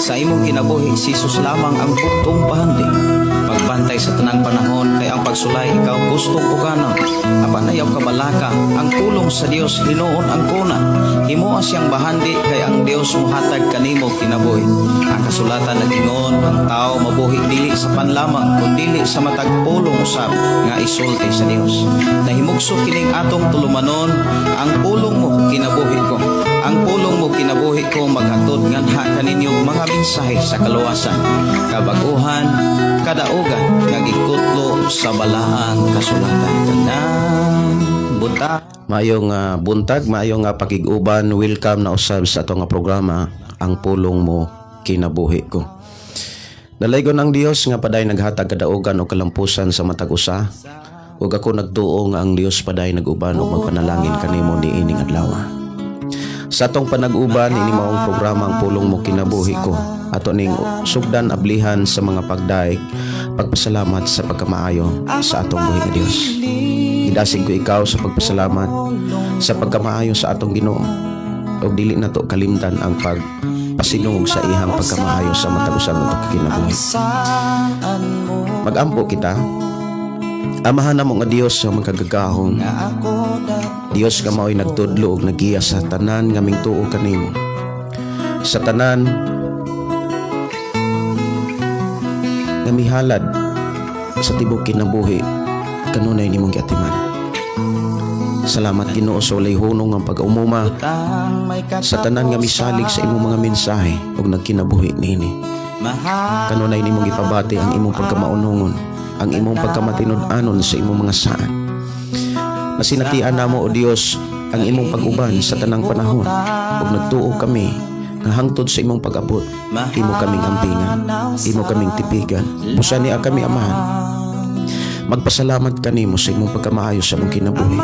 Sa imong kinabuhi, si Jesus lamang ang buktong bahandi. Pagbantay sa tanang panahon kay ang pagsulay ikaw gustong uganon. Apan ayaw kabalaka, ang pulong sa Dios hinuon ang kuna. Himoa siyang bahandi kay ang Dios muhatag kanimo kinabuhi. Ang kasulatan nagingon, ang tao mabuhi dili sa pan lamang kundili sa matag pulong usab nga isulti sa Dios. Nahimugso kining atong tulumanon, ang pulong mo kinabuhi ko. Ang pulong mo kinabuhi ko maghatod nganha kaninyo mga mensahe sa kaluwasan, kabaguhan, kadaugan nga gikutlo sa balaang kasulatan. Tanang buta. Maayong buntag, maayong pakig-uban, welcome na usab sa ato nga programa, Ang Pulong Mo Kinabuhi Ko. Dalaygon ang Dios nga paday naghatag kadaugan o kalampusan sa matag usa. Ug ako nagtuo nga ang Dios paday nag-uban ug magpanalangin kanimo niining adlaw. Sa atong panag-uban ini maong programa, Ang Pulong Mo Kinabuhi Ko. Ato ning sugdan ablihan sa mga pagdaig, pagpasalamat sa pagkamaayo sa atong buhi nga Dios. Idasig ko ikaw sa pagpasalamat sa pagkamaayo sa atong Ginoo. Ug dili nato kalimtan ang pagpasinungog sa ihang pagkamaayo sa matag usa nga pagkakinabuhi. Magampo kita. Amahan namo nga Dios sa makagagahom. Dios nga mao'y nagtudlo ug nagiya sa tanan nga mingtuo kanimo. Sa tanan nga mihalad sa tibok kinabuhi kanunay nimong giatiman. Salamat, Ginoo, sa walay hunong ang pag-umuma sa tanan nga misalig sa imong mga mensahe ug nagkinabuhi niini. Kanunay nimong gipabati ang imong pagkamaunongon, ang imong pagkamatinud-anon sa imong mga saan. Nasinatian namo, O Dios, ang imong pag-uban sa tanang panahon ug nagtuo kami nga hangtod sa imong pag-abot, imo kaming ampingan, imo kaming tipigan. Busa niya kami, Amahan. Magpasalamat kanimo sa imong pagkamaayo sa among kinabuhi.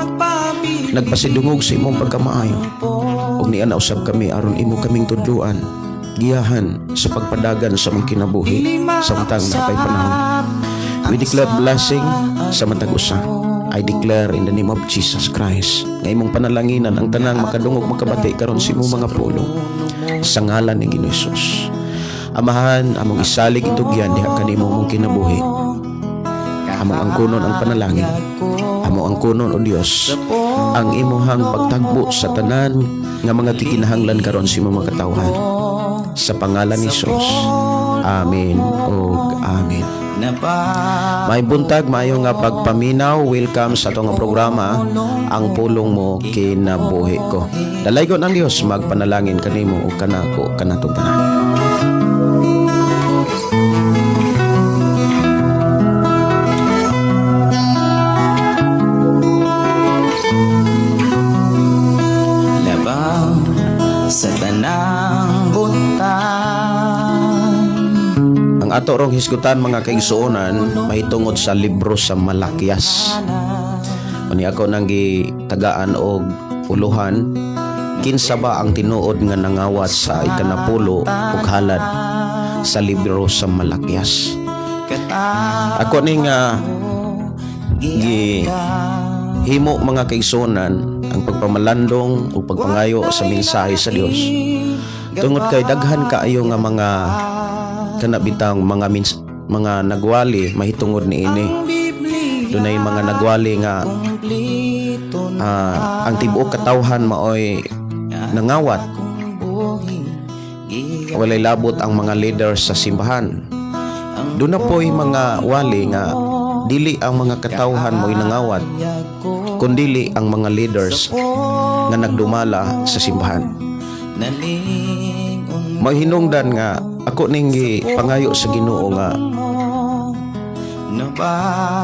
Nagpasidungog sa imong pagkamaayo. Ug niya usab kami aron imo kaming tudluan, giyahan sa pagpadagan sa among kinabuhi samtang napay panahon. We declare blessing sa matag usa. I declare in the name of Jesus Christ nga imong panalanginan ang tanang makadungog, makabati karon sa imong mga pulong sa ngalan ni Ginoo Jesus. Amahan, among isalig itugyan diha kanimo among kinabuhi. Among angkunon ang panalangin. Among angkunon, O Dios, ang imuhang pagtagbo sa tanan nga mga gikinahanglan karon sa imong mga katawhan. Sa pangalan ni Jesus. Amen ug amen. May buntag, maayo nga pagpaminaw. Welcome sa atong nga programa, Ang Pulong Mo Kinabuhi Ko. Dalaygon ang Dios magpanalangin kanimo ug kanako, kanatong tanan. Labaw sa tanang butang. Ang ato rong hisgutan, mga kaigsuonan, mahitungod sa libro sa Malakias. Ani ako nang gitagaan og uluhan, "Kinsa ba ang tinuod nga nangawat sa ikanapulo ug halad sa libro sa Malakias?" Ako ning gi himo, mga kaigsuonan, ang pagpamalandong o pagpangayo sa mensahe sa Dios tungod kay daghan kaayo nga mga kana bitang mga nagwali mahitungod niini. Dunay mga nagwali nga ang tibuok katawhan maoy nangawat, walay labot ang mga leaders sa simbahan. Doon na po'y mga wali nga dili ang mga katawhan mo'y nangawat kundili ang mga leaders nga nagdumala sa simbahan. Mahinungdan nga ako ning pangayo sa Ginoo nga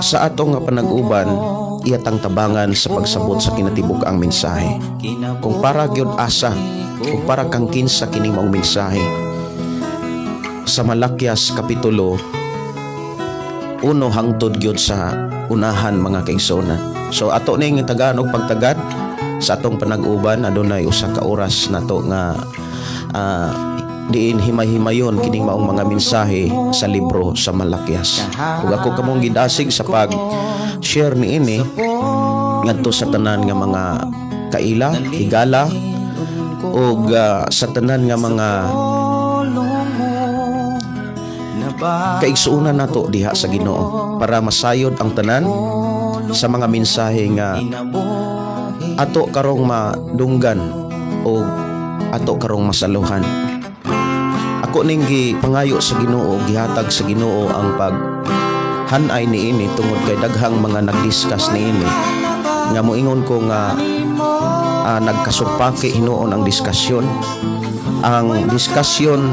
sa ato nga panag-uban iyatang tabangan sa pagsabot sa kinatibuk ang mensahe. Kung para gyud asa, kung para kang kinsa kini maong mensahe sa Malakias kapitulo 1 hangtod gyud sa unahan, mga kaigsuonan. So ato ning tagaan og pagtagad sa atong panag-uban. Adunay usa ka oras nato nga diin himay-himayon kining maong mga mensahe sa libro sa Malakias. Ug ako kamong gidasig sa pag share niini ngadto sa tanan nga mga kaila, higala ug sa tanan nga mga Kaigsuonan nato diha sa Ginoo para masayod ang tanan sa mga mensahe nga ato karong madunggan o ato karong masaluhan. Ako ning gipangayo sa Ginoo, gihatag sa Ginoo ang pag hanay niini tungod kay daghang mga nagdiscuss niini nga moingon ko nga nagkasupaki hinuon ang diskusyon. Ang diskusyon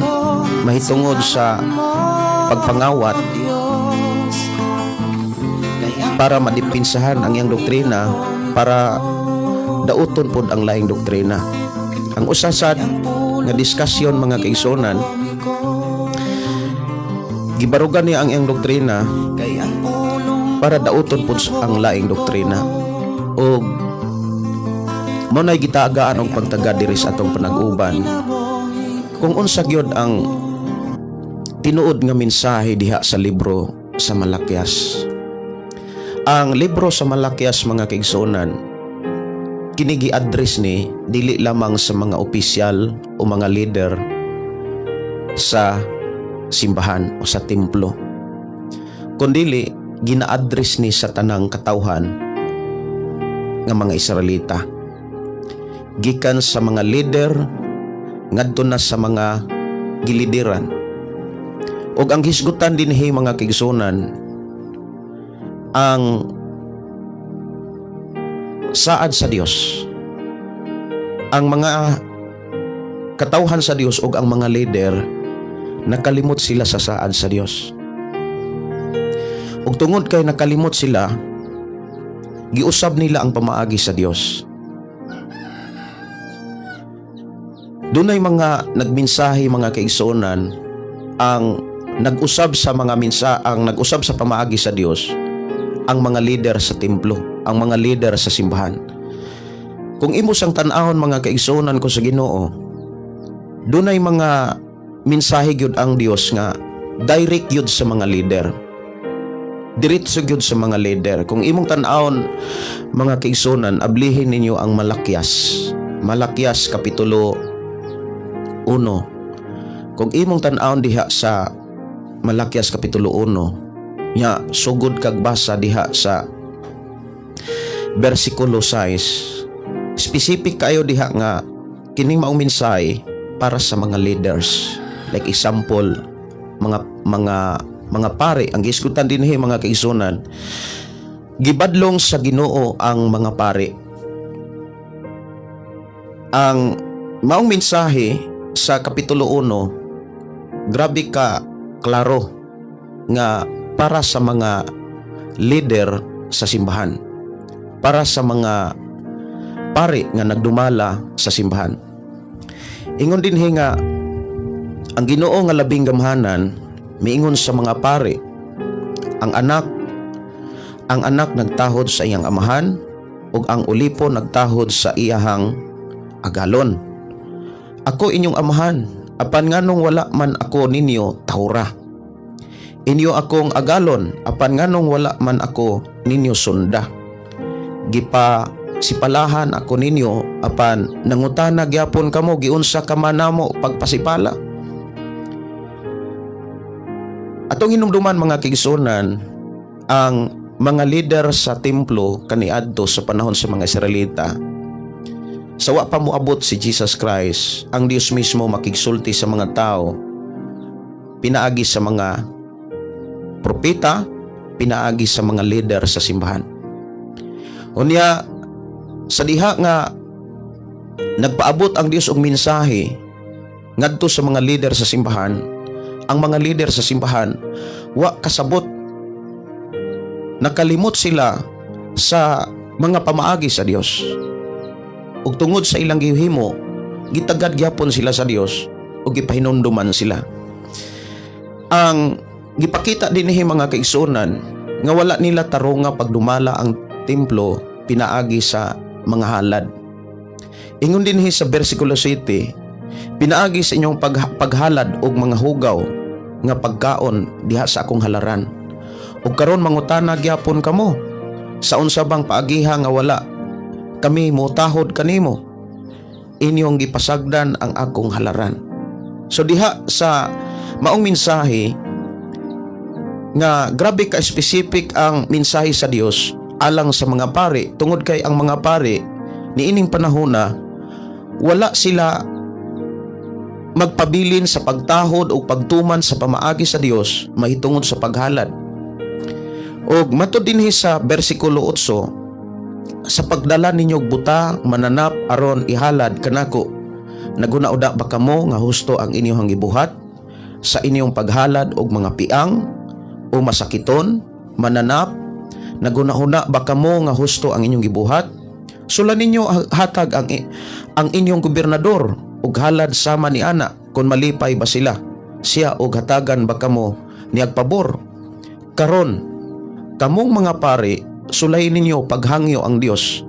mahitungod sa pagpangawat para madipinsahan ang iyang doktrina, para dauton pod ang laing doktrina. Ang usa sad nga diskusyon, mga kaigsuonan, gibarugan niya ang iyang doktrina para dauton pod ang laing doktrina og mao nay gitagaan og pagtaga diri sa atong panag-uban kung unsa gyud ang tinuod nga mensahe diha sa libro sa Malakias. Ang libro sa Malakias, mga kaigsuonan, kini gi-address ni dili lamang sa mga opisyal o mga leader sa simbahan o sa templo, kundili gina-address ni sa tanang katawhan nga mga Israelita, gikan sa mga leader ngadto na sa mga gilideran. Ug ang hisgutan dinhi, mga kaigsuonan, ang saad sa Dios. Ang mga katawhan sa Dios ug ang mga leader, nakalimot sila sa saad sa Dios. Ug tungod kay nakalimot sila, giusab nila ang pamaagi sa Dios. Dunay mga nagmensahe, mga kaigsuonan, ang nag-usab sa mga minsa ang nag-usab sa pamaagi sa Dios ang mga leader sa templo, ang mga leader sa simbahan. Kung imo sang tan-awon, mga kaigsuonan ko sa Ginoo, dunay mga mensahe gyud ang Dios nga direct gyud sa mga leader. Diretso gyud sa mga leader. Kung imong tan-awon, mga kaigsuonan, ablihin ninyo ang Malakias. Malakias kapitulo 1. Kung imong tan-awon diha sa Malakias kapitulo 1, nya sugod kag basa diha sa bersikulo 6, specific kayo diha nga kining maong mensahe para sa mga leaders. Like example, mga pare. Ang gisgutan dinhi, mga kaigsuonan, gibadlong sa Ginoo ang mga pare. Ang maong mensahe sa kapitulo 1, grabe ka klaro nga para sa mga leader sa simbahan, para sa mga pari nga nagdumala sa simbahan. Ingon dinhi nga ang Ginoo nga labing gamhanan miingon sa mga pari, Ang anak nagtahod sa iyang amahan ug ang ulipon nagtahod sa iyahang agalon. Ako inyong amahan, apan nganong wala man ako ninyo tahura? Inyo akong agalon, apan nganong wala man ako ninyo sunda? Gipa sipalahan ako ninyo, apan nangutana gyapon kamo, giunsa ka man namo pagpasipala? Atong hinumduman, mga kaigsuonan, ang mga leader sa templo kaniadto sa panahon sa mga Israelita, sa wa pa moabot si Jesus Christ, ang Dios mismo makigsulti sa mga tao pinaagi sa mga propeta, pinaagi sa mga leader sa simbahan. Unya sa diha nga nagpaabot ang Dios og mensahe ngadto sa mga leader sa simbahan, ang mga leader sa simbahan wa kasabot. Nakalimot sila sa mga pamaagi sa Dios. Ug tungod sa ilang gihimo, gitagad gyapon sila sa Dios ug gipahinumduman sila. Ang gipakita dinhi, mga kaigsuonan, nga wala nila tarunga pagdumala ang templo pinaagi sa mga halad. Ingon dinhi sa versikulo 7, pinaagi sa inyong paghalad og mga hugaw nga pagkaon diha sa akong halaran. Ug karon mangutana gyapon kamo, sa unsa bang paagiha nga wala kami motahod kanimo? Inyong gipasagdan ang akong halaran. So diha sa maong mensahe, Nga grabe ka specific ang mensahe sa Dios alang sa mga pari, tungod kay ang mga pari niining panahona, wala sila magpabilin sa pagtahod o pagtuman sa pamaagi sa Dios mahitungod sa paghalad. Og matud dinhi sa bersikulo 8, "Sa pagdala ninyo og buta, mananap, aron ihalad kanako, naghuna-una ba kamo nga husto ang inyong gibuhat sa inyong paghalad og mga piang o masakiton, mananap? Naghuna-huna ba kamo nga husto ang inyong gibuhat? Sula ninyo hatag ang inyong gobernador og halad sama ni ana kung malipay ba sila siya og hatagan ba kamo niyag pabor. Karon, kamong mga pari, sulay ninyo paghangyo ang Dios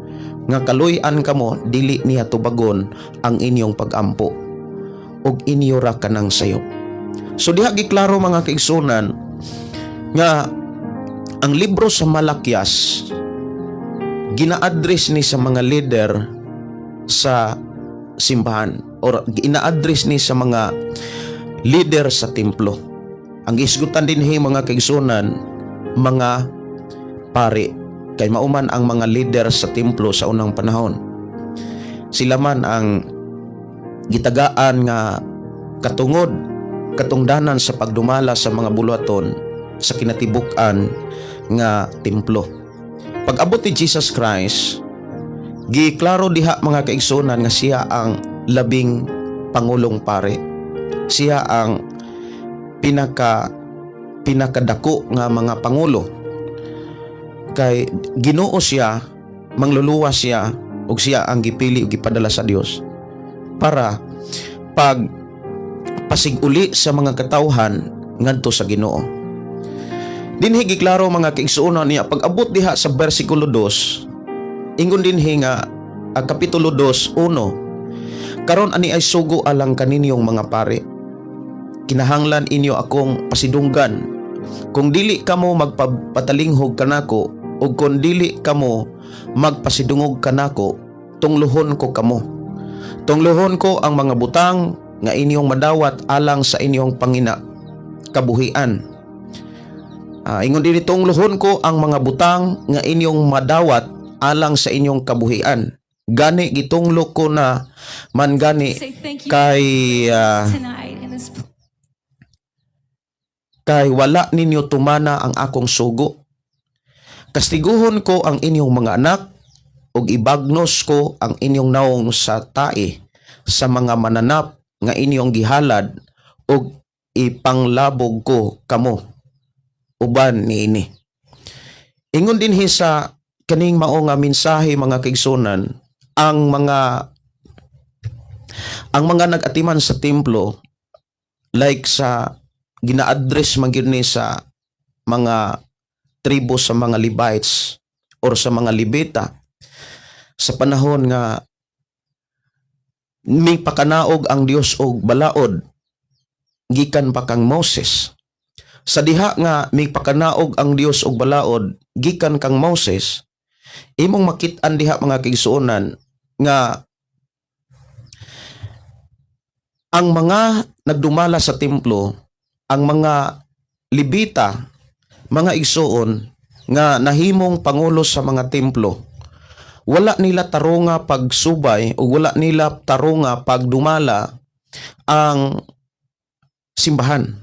nga kaluy-an kamo. Dili niya tubagon ang inyong pagampo ug inyo ra kanang sayop." So diha giklaro, mga kaigsunan, nga ang libro sa Malakias gina-address ni sa mga leader sa simbahan or gina-address ni sa mga leader sa templo. Ang gisgutan dinhi, mga kaigsunan, mga pari, kay mauman ang mga leader sa templo sa unang panahon. Sila man ang gitagaan nga katungod, katungdanan sa pagdumala sa mga buluhaton sa kinatibuk-an nga templo. Pag-abot ni Jesus Christ, giklaro diha, mga kaigsunan, nga siya ang labing pangulong pare. Siya ang pinakadako nga mga pangulo. Kay Ginoo siya, mangluluwas siya, ug siya ang gipili ug gipadala sa Dios para pag pasig-uli sa mga katawhan ngadto sa Ginoo. Dinhi giklaro, mga kaigsuonan, niya pag abot diha sa bersikulo 2, ingon dinhi nga ang kapitulo 2:1, "Karon ani ay sugo alang kaninyong mga pare. Kinahanglan inyo akong pasidunggan. Kung dili kamo magpatalinghog kanako ug kung dili kamo magpasidungog kanako, tungluhon ko kamo. Tungluhon ko ang mga butang nga inyong madawat alang sa inyong pangina kabuhian." Ingon dinhi, "Tungluhon ko ang mga butang nga inyong madawat alang sa inyong kabuhian. Gani gitunglo ko na man gani Say thank you kay tonight in this kay wala ninyo tumana ang akong sugo. Kastiguhon ko ang inyong mga anak ug ibagnos ko ang inyong nawong sa tae sa mga mananap nga inyong gihalad ug ipanglabog ko kamo uban niini." Ingon dinhi sa kaning mao nga mensahe, mga kaigsunan, ang mga nag-atiman sa templo, like sa gina-address man gyud ni sa mga tribo sa mga Levites or sa mga Levita sa panahon nga may pakanaog ang Dios og balaod gikan pa kang Moses. Sa diha nga may pakanaog ang Dios og balaod gikan kang Moses, imong makit-an diha, mga kaigsuonan, nga ang mga nagdumala sa templo, ang mga Levita, mga igsuon nga nahimong pangulo sa mga templo, wala nila tarunga pagsubay o wala nila tarunga pagdumala ang simbahan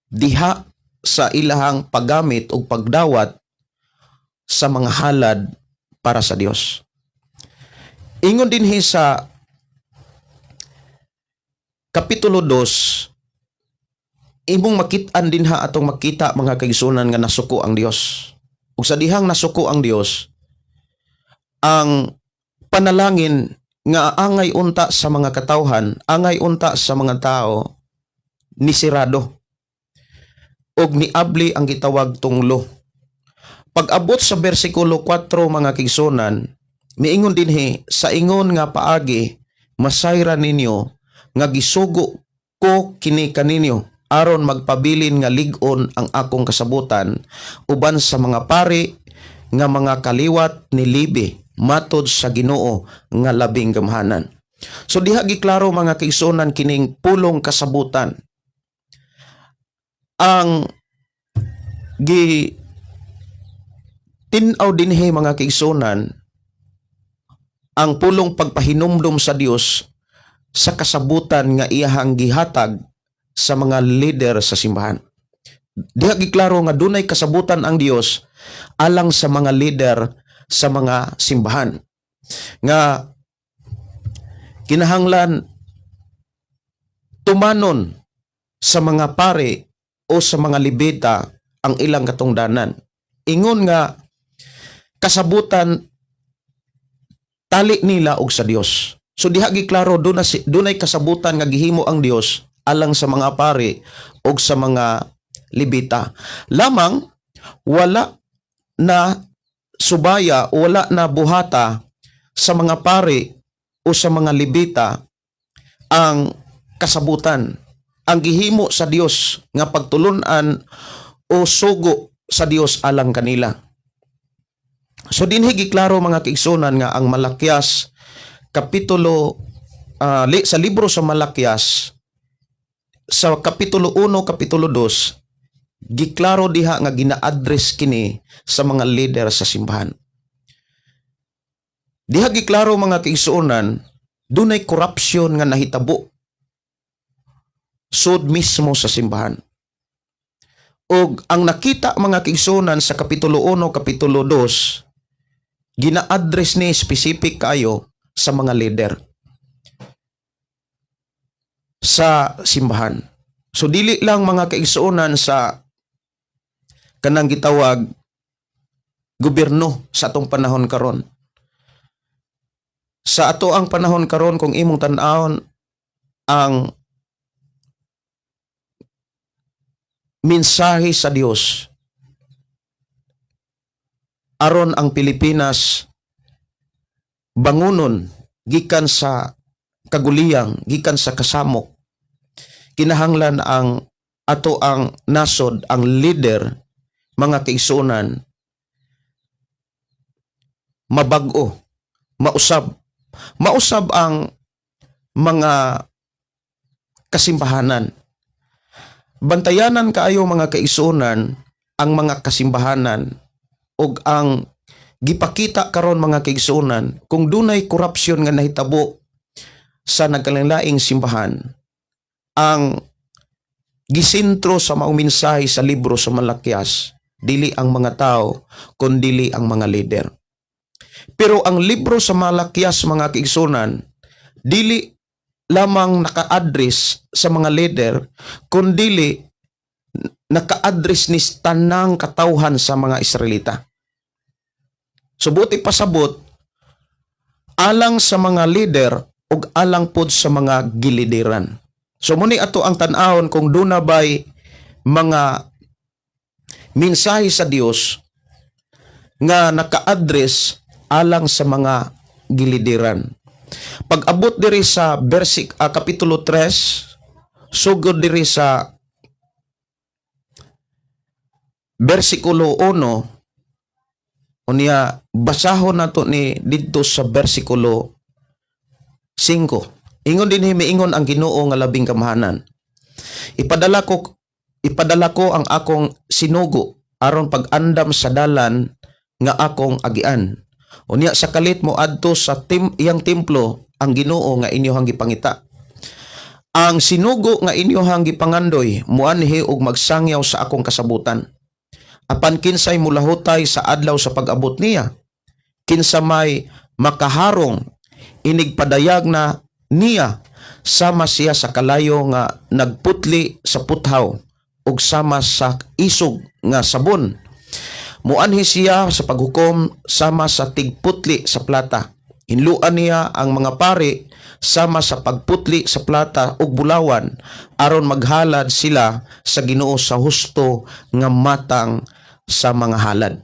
diha sa ilahang paggamit o pagdawat sa mga halad para sa Dios. Ingon dinhi sa Kapitulo 2, imong makit-an dinha, atong makita, mga kaigsunan, nga nasuko ang Dios. Ug sa dihang nasuko ang Dios, ang panalangin nga angay unta sa mga katawhan, angay unta sa mga tao, nisirado. Og niabli ang gitawag tunglo. Pag-abot sa bersikulo 4, mga kaigsunan, miingon dinhi, "Sa ingon nga paagi masayran ninyo nga gisugo ko kini kaninyo aron magpabilin nga lig-on ang akong kasabutan uban sa mga pari nga mga kaliwat ni Levi, matod sa Ginoo nga labing gamhanan." So diha giklaro, mga kaigsuonan, kining pulong kasabutan. Ang Gi tin-aw dinhi, mga kaigsunan, ang pulong pagpahinumdum sa Dios sa kasabutan nga iyahang gihatag sa mga leader sa simbahan. Diha giklaro nga dunay kasabutan ang Dios alang sa mga leader sa mga simbahan nga kinahanglan tumanon sa mga pare o sa mga Lebita ang ilang katungdanan. Ingon nga kasabutan tali nila og sa Dios. So diha giklaro dunay kasabutan nga gihimo ang Dios alang sa mga pare og sa mga Lebita. Lamang wala na subaya, wala na buhata sa mga pare o sa mga Lebita ang kasabutan, ang gihimo sa Dios nga pagtulunan o sugo sa Dios alang kanila. So dinhi giklaro, mga kaigsunan, nga ang Malakias kapitulo sa libro sa Malakias sa kapitulo 1, kapitulo 2, giklaro diha nga gina-address kini sa mga leader sa simbahan. Diha giklaro, mga kaigsuonan, dunay corruption nga nahitabo sud mismo sa simbahan. Og ang nakita, mga kaigsuonan, sa kapitulo 1, kapitulo 2, gina-address ni specific kayo sa mga leader sa simbahan. So dili lang, mga kaigsuonan, sa kanang gitawag gobyerno sa atong panahon karon. Sa ato ang panahon karon, kung imong tan-awon ang mensahe sa Dios aron ang Pilipinas bangunon gikan sa kaguliyang, gikan sa kasamok, kinahanglan ang ato ang nasod, ang leader, mga kaigsuonan, mabag-o, mausab. Mausab ang mga kasimbahanan. Bantayanan kaayo, mga kaigsuonan, ang mga kasimbahanan ug ang gipakita karon, mga kaigsuonan, kung dunay korupsyon nga nahitabo sa nagkalainlaing simbahan, ang gisentro sa maong mensahe sa libro sa Malakias dili ang mga tao kundili ang mga leader. Pero ang libro sa Malakias, mga kaigsuonan, dili lamang naka-address sa mga leader kundili naka-address ni tanang katawhan sa mga Israelita. So buot ipasabot, alang sa mga leader ug alang pod sa mga gilideran. So muni ato ang tan-awon kung duna bay mga mensahe sa Dios nga naka-address alang sa mga gilideran. Pag-abot diri sa kapitulo 3, sugod diri sa versikulo 1, unya basahon nato ni didto sa versikulo 5. Ingon dinhi, miingon ang Ginoo nga labing kamahanan. Ipadala ko ang akong sinugo aron pag-andam sa dalan nga akong agian. Unya sa kalit mo adto sa iyang templo ang Ginoo nga inyohang gipangita. Ang sinugo nga inyohang gipangandoy muanhi og magsangyaw sa akong kasabutan. Apan kinsay mulahutay sa adlaw sa pag-abot niya? Kinsa may makaharong inigpadayag na niya? Sama siya sa kalayo nga nagputli sa puthaw ug sama sa isog nga sabon. Muanhi siya sa paghukom sama sa tigputli sa plata. Hinluan niya ang mga pari sama sa pagputli sa plata ug bulawan aron maghalad sila sa Ginoo sa husto nga matang sa mga halad.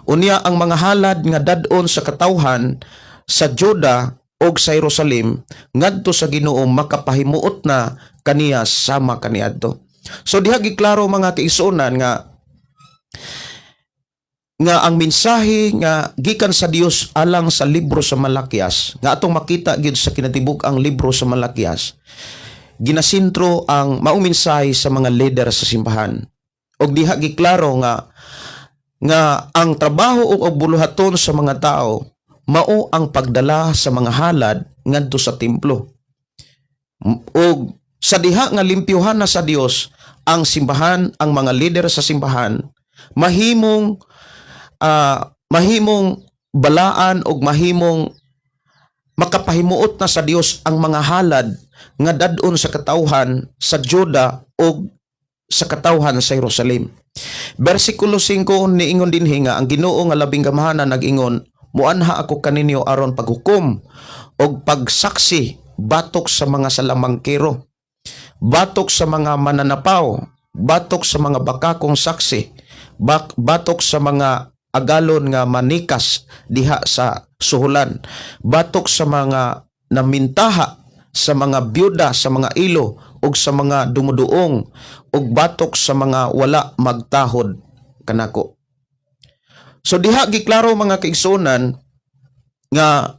Unya ang mga halad nga dad-on sa katawhan sa Juda og sa Jerusalem ngadto sa Ginoo makapahimuot na kaniya sama kaniadto. So diha giklaro, mga kaigsuonan, nga ang mensahe nga gikan sa Dios alang sa libro sa Malakias, nga atong makita gyud sa kinatibuk-ang libro sa Malakias, ginasintro ang maong mensahe sa mga leader sa simbahan. Og diha giklaro nga ang trabaho o buluhaton sa mga tao mao ang pagdala sa mga halad ngadto sa templo. Og sa diha nga limpyuhan na sa Dios ang simbahan, ang mga leader sa simbahan mahimong balaan og mahimong makapahimuot na sa Dios ang mga halad nga dad-on sa katawhan sa Juda og sa katawhan sa Jerusalem. Bersikulo 5, niingon dinhi nga ang Ginoo nga labing gamhanan nag-ingon, "Muanha ako kaninyo aron paghukom og pagsaksi batok sa mga salamangkero, batok sa mga mananapaw, batok sa mga bakakong saksi, batok sa mga agalon nga manikas diha sa suhulan, batok sa mga namintaha sa mga byuda, sa mga ilo ug sa mga dumuduong, ug batok sa mga wala magtahod kanako." So diha giklaro, mga kaigsunan, nga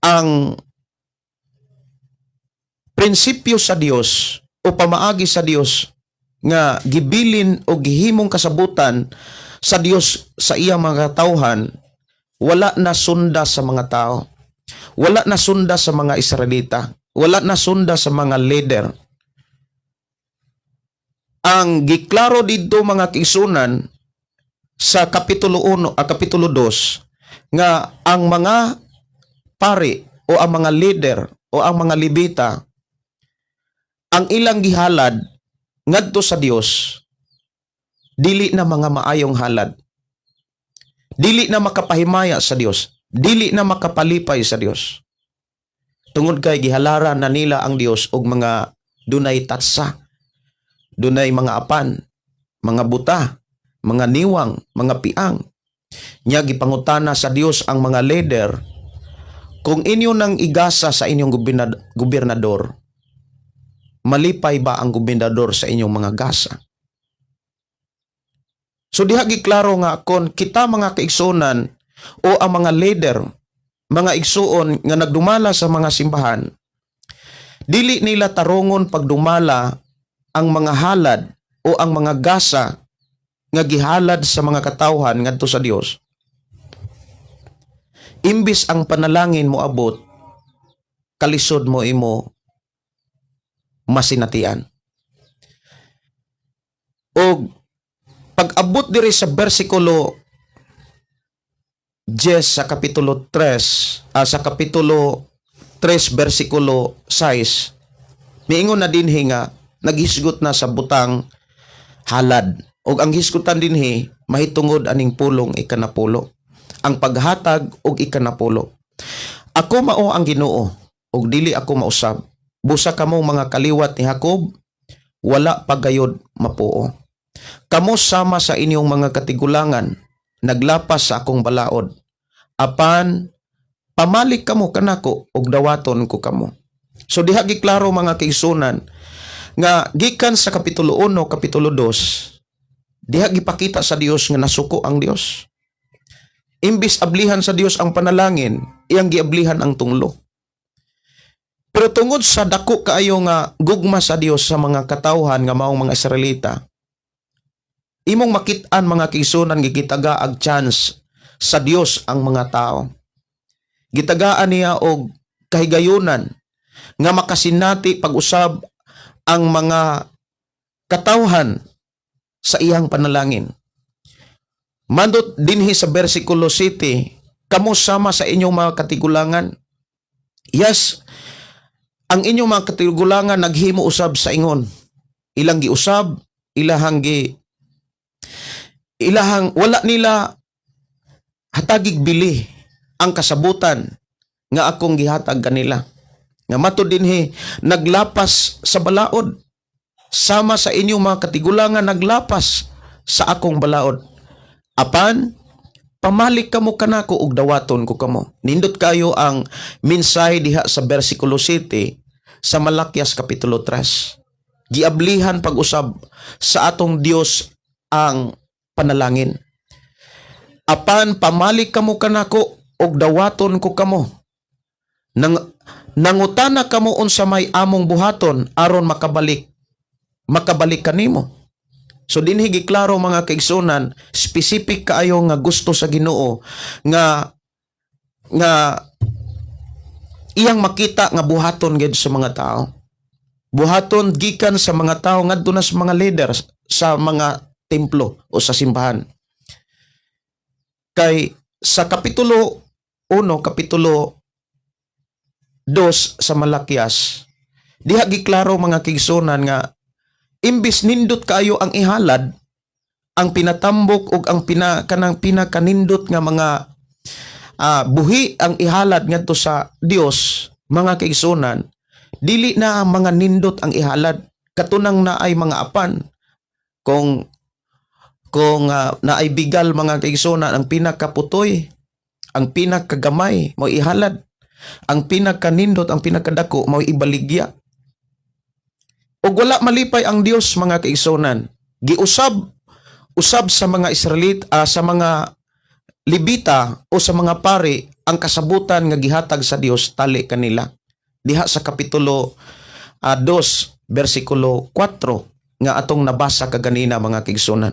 ang prinsipyo sa Dios o pamaagi sa Dios nga gibilin o gihimong kasabutan sa Dios sa iyang mga katawhan, wala na sunda sa mga tao. Wala na sunda sa mga Israelita. Wala na sunda sa mga leader. Ang giklaro didto, mga kaigsunan, sa kapitulo 1, kapitulo 2, nga ang mga pari o ang mga leader o ang mga Levita, ang ilang gihalad ngadto sa Dios dili na mga maayong halad. Dili na makapahimaya sa Dios, dili na makapalipay sa Dios. Tungod kay gihalaran na nila ang Dios og mga dunay tatsa, dunay mga apan, mga buta, mga niwang, mga piang. Nya gipangutana sa Dios ang mga leader, "Kung inyo nang igasa sa inyong gobernador, malipay ba ang gobernador sa inyong mga gasa?" So diha giklaro nga kon kita, mga kaigsunan, o ang mga leader, mga igsuon nga nagdumala sa mga simbahan, dili nila tarongon pagdumala ang mga halad o ang mga gasa nga gihalad sa mga katawhan ngadto sa Dios. Imbis ang panalangin mo abot, kalisod mo imo masinatian. Og pag-abot diri sa bersikulo 10 sa kapitulo 3, sa kapitulo 3 bersikulo 6, miingon na dinhi nga naghisgot na sa butang halad. Og ang hisgutan dinhi mahitungod aning pulong ikanapulo. Ang paghatag og ikanapulo. "Ako mao ang Ginoo ug dili ako mausab. Busa kamo mga kaliwat ni Jacob, wala pa gayod mapuo. Kamo sama sa inyong mga katigulangan, naglapas sa akong balaod. Apan pamalik kamo kanako ug dawaton ko kamo." So diha giklaro, mga kaigsunan, nga gikan sa kapitulo 1, kapitulo 2, diha gipakita sa Dios nga nasuko ang Dios. Imbis ablihan sa Dios ang panalangin, iyang giablihan ang tunglo. Pero tungod sa dako kaayo nga gugma sa Dios sa mga katawhan nga maong mga Israelita, imong makit-an, mga kaigsunan, gitaga ag chance sa Dios ang mga tao. Gitagaan niya og kahigayunan nga makasinati pag-usab ang mga katawhan sa iyang panalangin. Mandot dinhi sa versikulo 7, "Kamo sama sa inyong mga katigulangan." Yes, ang inyong mga katigulangan naghimo usab sa ingon. Ilang giusab, ilahang gi ilahang wala nila hatagig bili ang kasabutan nga akong gihatag kanila. Nga matud dinhi, "Naglapas sa balaod. Sama sa inyong mga katigulangan naglapas sa akong balaod. Apan pamalik kamo kanako ug dawaton ko kamo." Nindot kayo ang mensahe diha sa versikulo 7 sa Malakias kapitulo 3. Giablihan pag-usab sa atong Dios ang panalangin. "Apan pamalik kamo kanako ug dawaton ko kamo. Nangutana kamo unsa may among buhaton aron makabalik kanimo." So dinhi giklaro, mga kaigsunan, specific kaayo nga gusto sa Ginoo nga nga iyang makita nga buhaton gid sa mga tao. Buhaton gikan sa mga tao ngadto na sa mga leaders sa mga templo o sa simbahan. Kay sa kapitulo 1, kapitulo 2 sa Malakias, diha giklaro, mga kaigsunan, nga imbis nindot kaayo ang ihalad, ang pinatambok ug ang pina kanang pinakanindot nga mga buhi ang ihalad ngadto sa Dios, mga kaigsunan, dili na ang mga nindot ang ihalad, katunang naay mga apan. Kung naay bigal, mga kaigsunan, ang pinakaputoy, ang pinakagamay mo ihalad, ang pinakanindot, ang pinakadako mo ibaligya. Ug wala malipay ang Dios, mga kaigsunan. Giusab usab sa mga Israelit, sa mga Libita o sa mga pari ang kasabutan nga gihatag sa Dios tali kanila. Diha sa kapitulo 2 bersikulo 4 nga atong nabasa kaganina, mga kaigsunan.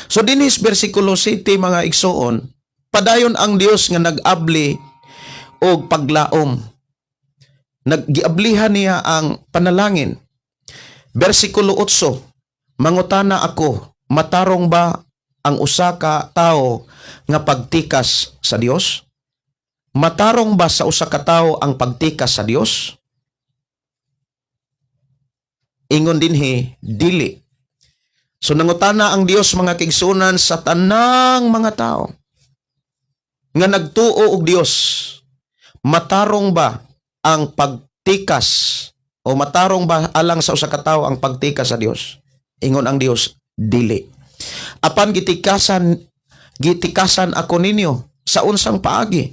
So dinhis bersikulo 7, mga igsoon, padayon ang Dios nga nag-abli og paglaom. Naggiablihan niya ang panalangin. Bersikulo 8, "Mangutana ako, matarong ba ang usa ka tawo nga pagtikas sa Dios? Matarong ba sa usa ka tawo ang pagtikas sa Dios?" Ingon dinhi, dili. So nangutana ang Dios, mga kaigsunan, sa tanang mga tao nga nagtuo og Dios, matarong ba ang pagtikas o matarong ba alang sa usa ka tawo ang pagtikas sa Dios? Ingon ang Dios, dili. "Apan gitikasan gitikasan ako ninyo sa unsang paagi?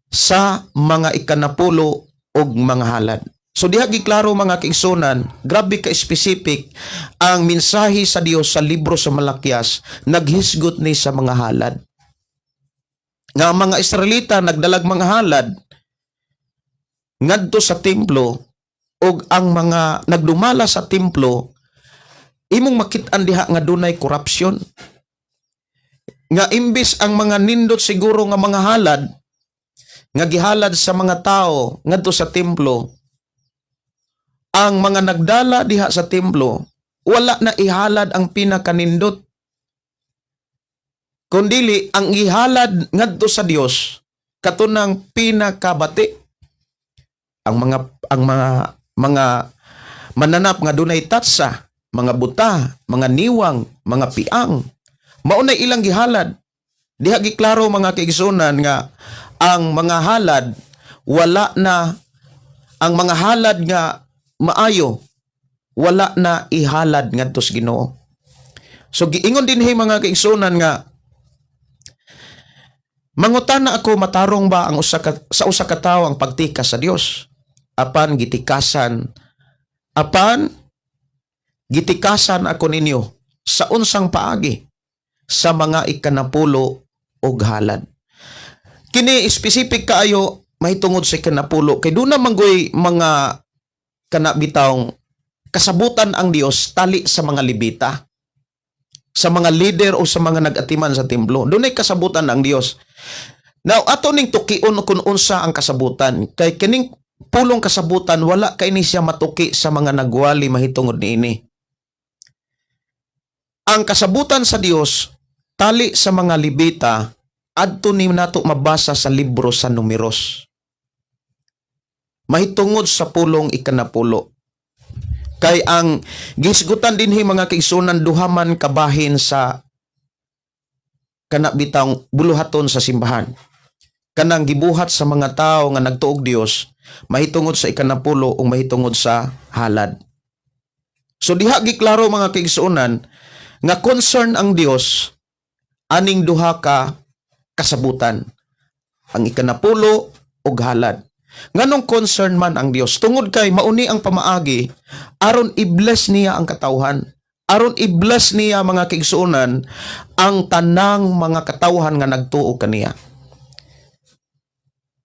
Sa mga ikanapulo og mga halad." So diha giklaro, mga kaigsunan, grabe ka specific ang mensahe sa Dios sa libro sa Malakias, naghisgot ni sa mga halad. Nga ang mga Israelita nagdalag mga halad ngadto sa templo ug ang mga nagdumala sa templo, imong makit-an diha nga dunay corruption. Nga imbis ang mga nindot siguro nga mga halad nga gihalad sa mga tao ngadto sa templo, ang mga nagdala diha sa templo wala na ihalad ang pinakanindot, kundili ang ihalad ngadto sa Dios katunang pinakabati, ang mga mananap nga dunay tatsa, mga buta, mga niwang, mga piang, mao na ilang gihalad. Diha giklaro, mga kaigsunan, nga ang mga halad, wala na ang mga halad nga maayo, wala na ihalad ngadto sa Ginoo. So giingon dinhi, mga kaigsunan, nga "Mangutana ako, matarong ba ang usa ka, sa usa ka tawo ang pagtikas sa Dios? Apan gitikasan ako ninyo sa unsang paagi? Sa mga ikanapulo og halad." Kini specific kaayo mahitungod sa ikanapulo kay doon na manggoy mga kana bitawng kasabutan ang Dios tali sa mga Libita, sa mga leader o sa mga nag-atiman sa templo. Dunay kasabutan ang Dios. Now, ato ning tukion kung unsa ang kasabutan. Kay kining pulong kasabutan, wala kay ni siya matuki sa mga nagwali mahitungod niini. Ang kasabutan sa Dios tali sa mga Libita, adto ni nato mabasa sa libro sa Numeros. Mahitungod sa pulong ikanapulo. Kay ang gisgutan dinhi, mga kaigsunan, duha man kabahin sa kana bitang buluhaton sa simbahan. Kanang gibuhat sa mga tao nga nagtuog Dios mahitungod sa ikanapulo o mahitungod sa halad. So diha giklaro, mga kaigsuonan, nga concern ang Dios aning duha ka kasabutan. Ang ikanapulo ug halad. Nganong concern man ang Dios? Tungod kay mauni ang pamaagi aron i-bless niya ang katawhan. Aron i-bless niya, mga kaigsuonan, ang tanang mga katawhan nga nagtuo kaniya.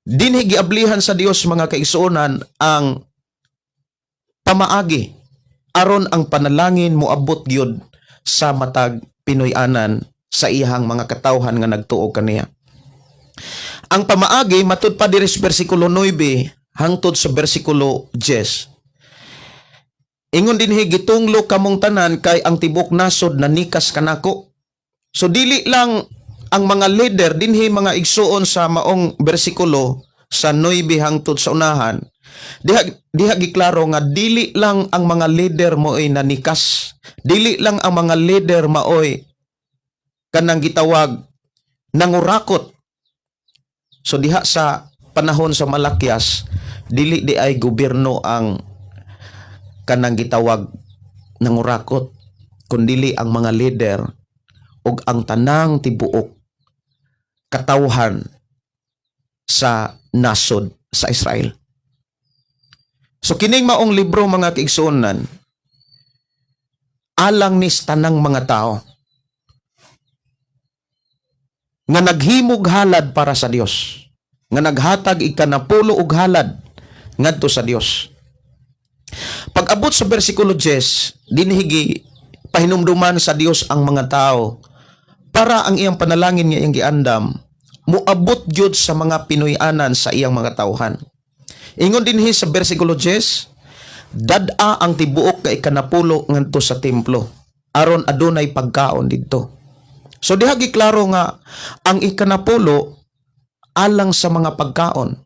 Dinhi giablihan sa Dios, mga kaigsuonan, ang pamaagi Aron ang panalangin moabot gyud sa matag Pinoy-anan sa iyang mga katawhan nga nagtuo kaniya. Ang pamaagi matud pa diri sa bersikulo 9 hangtod sa bersikulo 10. Ingon dinhi, "Gitunglo kamong tanan kay ang tibok nasod nanikas kanako." So dili lang ang mga leader dinhi, mga igsuon, sa maong bersikulo sa 9 hangtod sa unahan. Diha giklaro nga dili lang ang mga leader mo'y nanikas. Dili lang ang mga leader maoy kanang gitawag nangurakot. So diha sa panahon sa Malakias, dili diay gobyerno ang kanang gitawag nangurakot, kundili ang mga leader ug ang tanang tibuok katawhan sa nasod sa Israel. So kining maong libro, mga kaigsuonan, alang ni sa tanang mga tao nga naghimog halad para sa Dios, nga naghatag ikanapulo og halad ngadto sa Dios. Pag-abot sa bersikulo 10, dinhi gipahinumduman sa Dios ang mga tao para ang iyang panalangin nga iyang giandam moabot gyud sa mga Pinoy-anan sa iyang mga tawhan. Ingon dinhi sa bersikulo 10, "Dad-a ang tibuok nga ikanapulo ngadto sa templo aron adunay pagkaon didto." So diha giklaro nga ang ikanapulo alang sa mga pagkaon.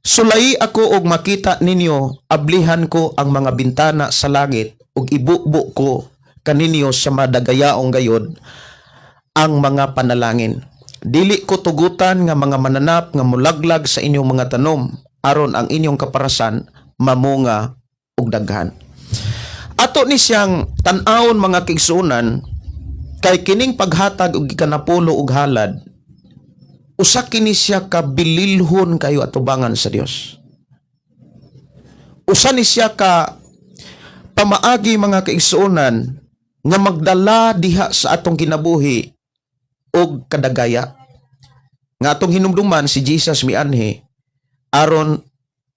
"Sulayi ako og makita ninyo, ablihan ko ang mga bintana sa langit ug ibubo ko kaninyo sa madagayaong gayod ang mga panalangin. Dili ko tugutan nga mga mananap nga mulaglag sa inyong mga tanom aron ang inyong kaparasan mamunga og daghan." Ato ni siyang tan-awon, mga kaigsuonan, kay kining paghatag og ikanapulo og halad, usa kini siya ka bililhon kayo atubangan sa Dios. Usa ni siya ka pamaagi, mga kaigsuonan, nga magdala diha sa atong kinabuhi og kadagaya. Nga atong hinumduman, si Jesus mianhi aron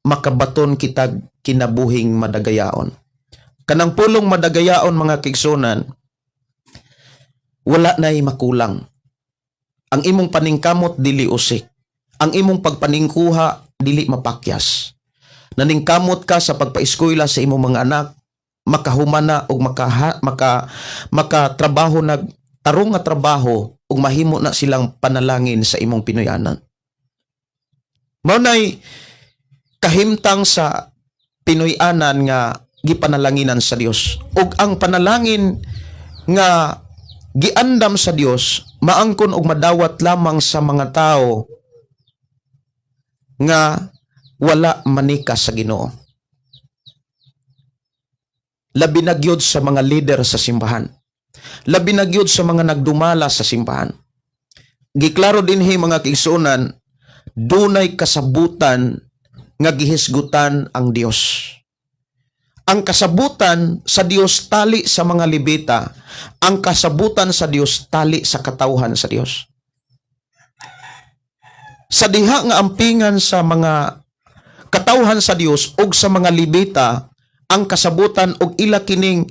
makabaton kitag kinabuhing madagayaon. Kanang pulong madagayaon, mga kaigsuonan, wala na'y makulang. Ang imong paningkamot dili usik. Ang imong pagpaningkuha dili mapakyas. Naningkamot ka sa pagpaeskwela sa imong mga anak, makahumana og makatrabaho nag tarong nga trabaho ug mahimo na silang panalangin sa imong Pinoyanan. Mao nay kahimtang sa Pinoy-anan nga gipanalanginan sa Dios. Ug ang panalangin nga giandam sa Dios maangkon og madawat lamang sa mga tao nga wala manikas sa Ginoo. Labi na gyud sa mga leader sa simbahan. Labi na gyud sa mga nagdumala sa simbahan. Giklaro dinhi, mga kaigsuonan, dunay kasabutan nga gihisgutan ang Dios. Ang kasabutan sa Dios tali sa mga Lebita, ang kasabutan sa Dios tali sa katawhan sa Dios. Sa diha nga ampingan sa mga katawhan sa Dios ug sa mga Lebita ang kasabutan og ila kining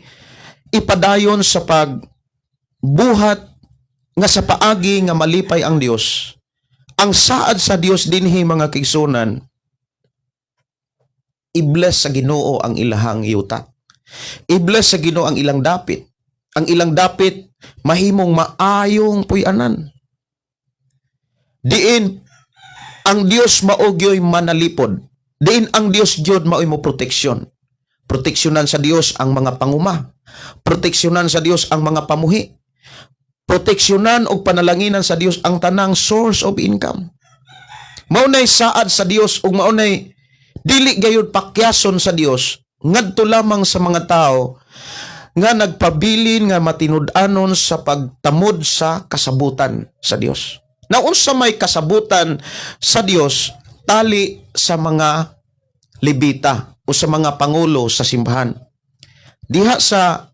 ipadayon sa pagbuhat nga sa paagi nga malipay ang Dios. Ang saad sa Dios dinhi, mga kaigsuonan, i-bless sa Ginoo ang ilahang yuta. I-bless sa Ginoo ang ilang dapit. Ang ilang dapit mahimong maayong puy-anan. Diin ang Dios mao gyoy manalipod. Diin ang Dios gyud maoy mo proteksyon. Proteksyonan sa Dios ang mga panguma. Proteksyonan sa Dios ang mga pamuhi. Proteksyonan og panalanginan sa Dios ang tanang source of income. Mao nay saad sa Dios ug mao nay dili gayud pakyason sa Dios ngadto lamang sa mga tao nga nagpabilin nga matinud-anon sa pagtamod sa kasabutan sa Dios. Naunsa may kasabutan sa Dios tali sa mga Lebita o sa mga pangulo sa simbahan? Diha sa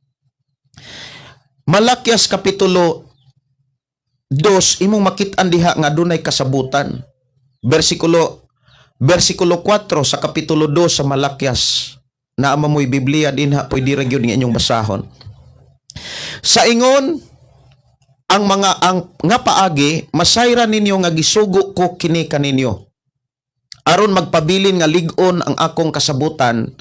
Malakias kapitulo 2, imong makit-an diha nga adunay kasabutan. Bersikulo 4 sa kapitulo 2 sa Malakias. Naa man mo'y Biblia dinha, pwede ra gyud nga inyong basahon. Sa ingon ang mga ang nga paagi, masayran ninyo nga gisugo ko kini kaninyo aron magpabilin nga lig-on ang akong kasabutan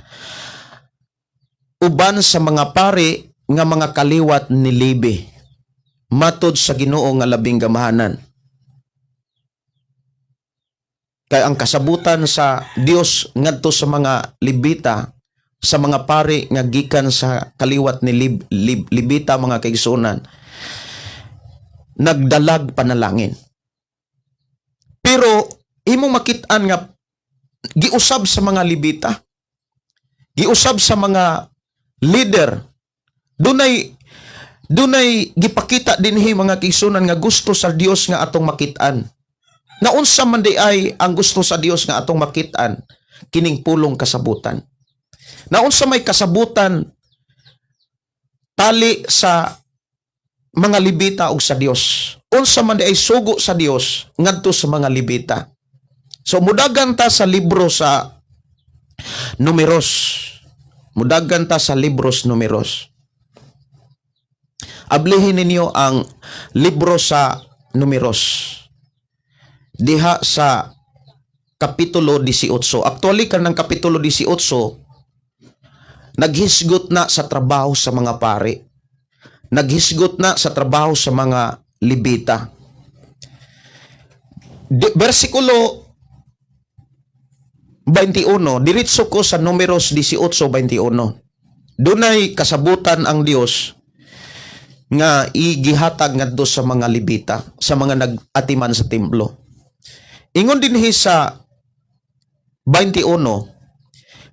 uban sa mga pari nga mga kaliwat ni Levi, matud sa Ginoo nga labing gamahanan. Kay ang kasabutan sa Dios ngadto sa mga Libita, sa mga pari nga gikan sa kaliwat ni Libita, mga kaigsuonan, nagdalag panalangin. Pero imong makit-an nga giusab sa mga Libita, giusab sa mga leader, dunay gipakita dinhi, mga kaigsuonan, nga gusto sa Dios nga atong makit-an. Naunsa man diay ang gusto sa Dios nga atong makit-an? Kining pulong kasabutan. Naunsa may kasabutan tali sa mga Libita ug sa Dios? Unsa man diay sugo sa Dios ngadto sa mga Libita? So mudagan ta sa libro sa Numeros. Mudagan ta sa libros Numeros. Ablihin ninyo ang libro sa Numeros. Diha sa Kapitulo 18. Actually, kanang Kapitulo 18 naghisgot na sa trabaho sa mga pari. Naghisgot na sa trabaho sa mga Libita. Versikulo 21, diretso ko sa Numeros 18:21. Dunay kasabutan ang Dios nga igihatag ngadto sa mga Libita, sa mga nag-atiman sa templo. Ingon dinhi sa 21,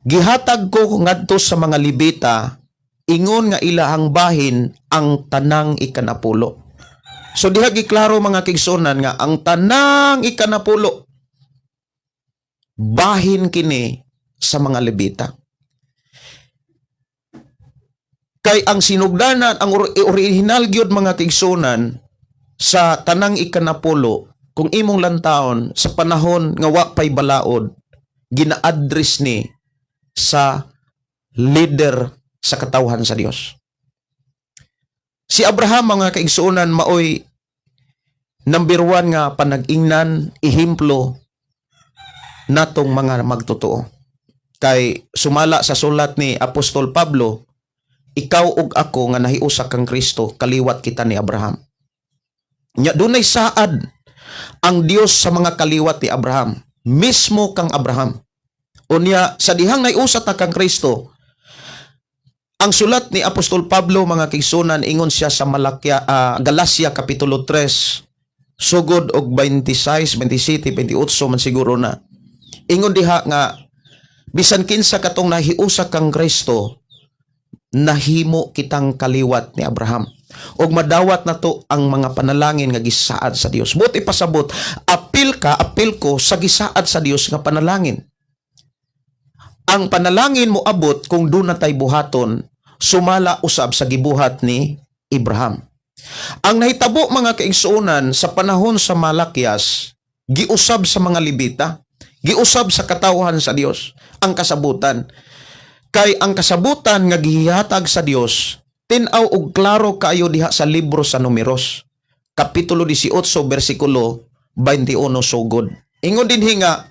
"Gihatag ko ngadto sa mga Libita ingon nga ilahang bahin ang tanang ikanapulo." So diha giklaro, mga kaigsuonan, nga ang tanang ikanapulo bahin kini sa mga Levita. Kay ang sinugdanan, ang original gyud, mga kaigsuonan, sa tanang ikanapulo, kung imong lantawon sa panahon nga wa pay balaod, gina-address ni sa leader sa katawhan sa Dios. Si Abraham, mga kaigsuonan, maoy number 1 nga panag-ingnan, ehemplo natong mga magtotoo. Kay sumala sa sulat ni Apostol Pablo, ikaw ug ako nga nahiusa kang Kristo, kaliwat kita ni Abraham. Nya dunay saad ang Dios sa mga kaliwat ni Abraham, mismo kang Abraham. Unya sa dihang naiusa ta kang Kristo, ang sulat ni Apostol Pablo, mga kaigsuonan, ingon siya sa Malakya, Galacia Kapitulo 3 sugod og 26, 27, 28 man siguro na. Ingon diha nga bisan kinsa katong nahiusa kang Kristo, nahimo kitang kaliwat ni Abraham. Og madawat nato ang mga panalangin nga gisaad sa Dios. Buot ipasabot, apil ka, apil ko sa gisaad sa Dios nga panalangin. Ang panalangin mo abot kung duna tay buhaton sumala usab sa gibuhat ni Abraham. Ang nahitabo, mga kaigsuonan, sa panahon sa Malakias, giusab sa mga Libita, giusab sa katawhan sa Dios ang kasabutan. Kay ang kasabutan nga gihatag sa Dios, tin-aw og klaro kaayo diha sa libro sa Numeros. Kapitulo 18 bersikulo 21 sugod. Ingon dinhi nga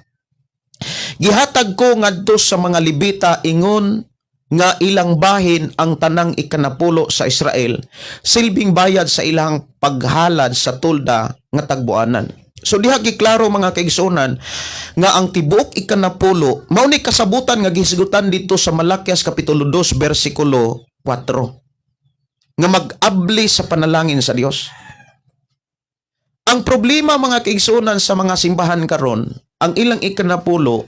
"Gihatag ko ngadto sa mga Libita ingon nga ilang bahin ang tanang ikanapulo sa Israel, silbing bayad sa ilang paghalad sa tolda nga tagbuanan." So diha giklaro, mga kaigsuonan, nga ang tibuok ikanapulo mao ni kasabutan nga gihisgutan dito sa Malakias Kapitulo 2 bersikulo 4 nga mag-abli sa panalangin sa Dios. Ang problema, mga kaigsuonan, sa mga simbahan karon, ang ilang ikanapulo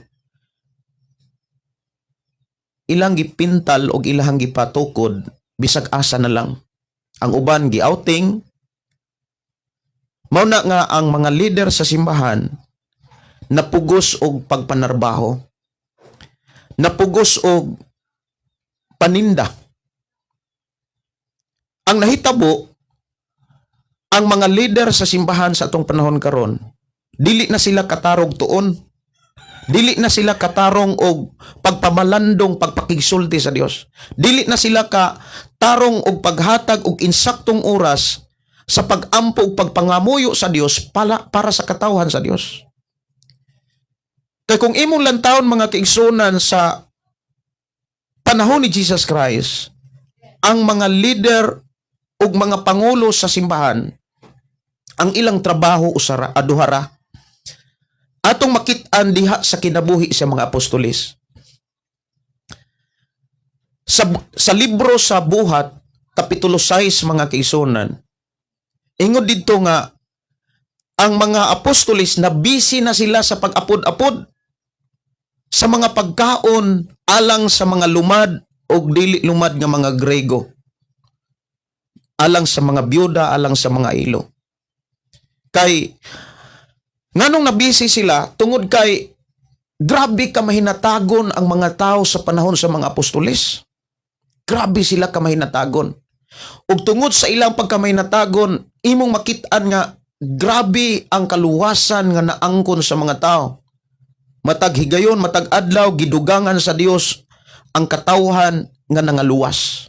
ilang gipintal og ilang gipatukod bisag asa na lang. Ang uban gi-outing. Mao na nga ang mga leader sa simbahan napugos og pagpanarbaho. Napugos og paninda. Ang nahitabo, ang mga leader sa simbahan sa atong panahon karon, dili na sila katarog tuon. Dili na sila katarong og pagpamalandong pagpakigsulti sa Dios. Dili na sila ka tarong og paghatag og insaktong oras sa pagampo ug pagpangamuyo sa Dios para sa katawhan sa Dios. Kay kung imong lantawon, mga kaigsunan, sa panahon ni Jesus Christ, ang mga leader ug mga pangulo sa simbahan, ang ilang trabaho usara aduhara. Atong makit-an diha sa kinabuhi sa mga apostoles. Sa libro sa Buhat, Kapitulo 6, mga kaigsunan, ingon didto nga ang mga apostoles na busy na sila sa pag-apod-apod sa mga pagkaon alang sa mga lumad o dili lumad nga mga Grego, alang sa mga byuda, alang sa mga ilo. Kay nganong nabisi sila? Tungod kay grabe ka mahinatagon ang mga tao sa panahon sa mga apostoles. Grabe sila ka mahinatagon. Ug tungod sa ilang pagkamahinatagon, imong makit-an nga grabe ang kaluwasan nga naangkon sa mga tao. Matag higayon, matag adlaw, gidugangan sa Dios ang katawhan nga nangaluwas.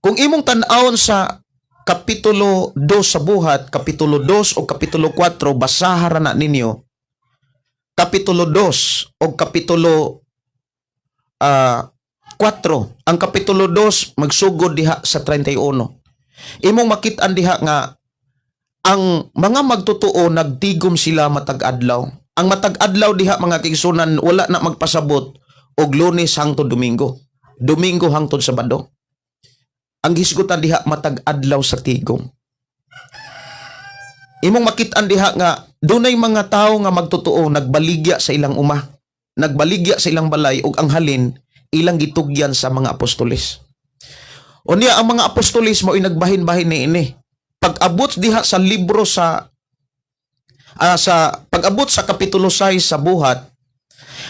Kung imong tan-awon sa Kapitulo 2 sa Buhat, Kapitulo 2 o Kapitulo 4, basaha ra na ninyo. Kapitulo 2 o Kapitulo 4. Ang Kapitulo 2 magsugod diha sa 31. Imong makit-an diha nga ang mga magtotoo nagtigom sila matag adlaw. Ang matag adlaw diha, mga kaigsunan, wala na magpasabot og Lunes hangtod Domingo, Domingo hangtod Sabado. Ang hisgutan diha, matag adlaw sa tigom. Imong makit-an diha nga dunay mga tawo nga magtotoo nagbaligya sa ilang uma, nagbaligya sa ilang balay ug ang halin ilang gitugyan sa mga apostoles. Unya ang mga apostoles mao nagbahin-bahin ni ini. Pag-abot diha sa libro sa pag-abot sa Kapitulo 6 sa Buhat,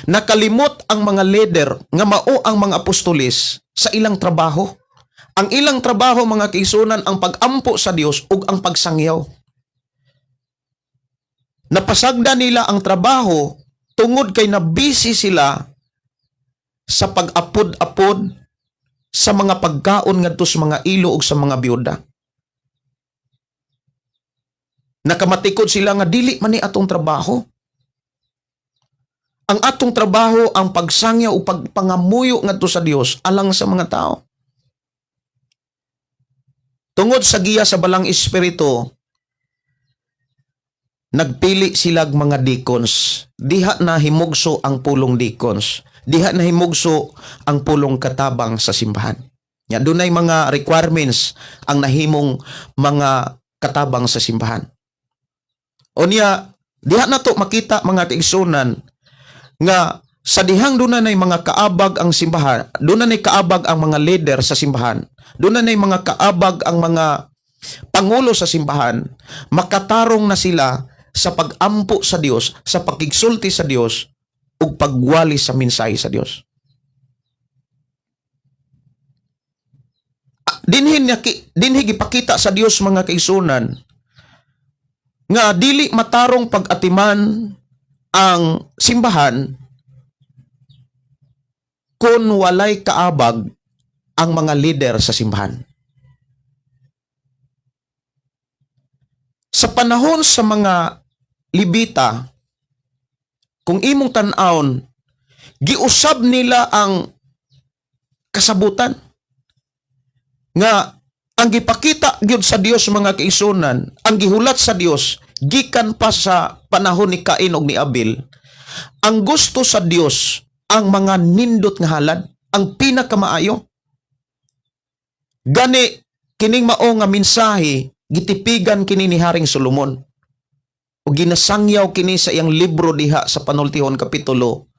nakalimot ang mga leader nga mao ang mga apostoles sa ilang trabaho. Ang ilang trabaho, mga kaigsunan, ang pag-ampo sa Dios ug ang pagsangyaw. Napasagda nila ang trabaho tungod kay nabisi sila sa pag-apod-apod sa mga pagkaon ngadto sa mga ilo ug sa mga byuda. Nakamatikod sila nga dili man ni atong trabaho. Ang atong trabaho ang pagsangyaw o pagpangamuyo ngadto sa Dios alang sa mga tao. Tungod sa giya sa Balang Espiritu, nagpili silag mga deacons. Diha na himugso ang pulong deacons. Diha na himugso ang pulong katabang sa simbahan. Ya, dunay mga requirements ang nahimong mga katabang sa simbahan. Unya, diha na to makita, mga kaigsunan, nga sa dihang doon na mga kaabag ang simbahan, doon na kaabag ang mga leader sa simbahan, doon na mga kaabag ang mga pangulo sa simbahan, makatarong na sila sa pagampo sa Dios, sa pakigsulti sa Dios, ug pagwali sa mensahe sa Dios. Dinhi gipakita sa Dios, mga kaigsunan, nga dili matarong pag-atiman ang simbahan kung walay kaabag ang mga leader sa simbahan. Sa panahon sa mga Libita, kung imong tan-awon, giusab nila ang kasabutan nga ang gipakita gyud sa Dios, mga kaigsunan, ang gihulat sa Dios gikan pa sa panahon ni Cain ug ni Abel, ang gusto sa Dios ang mga nindot nga halad, ang pinakamaayo. Gani kining mao nga mensahe gitipigan kini ni Haring Solomon. O ginasangyaw kini sa iyang libro diha sa Panultihon, Kapitulo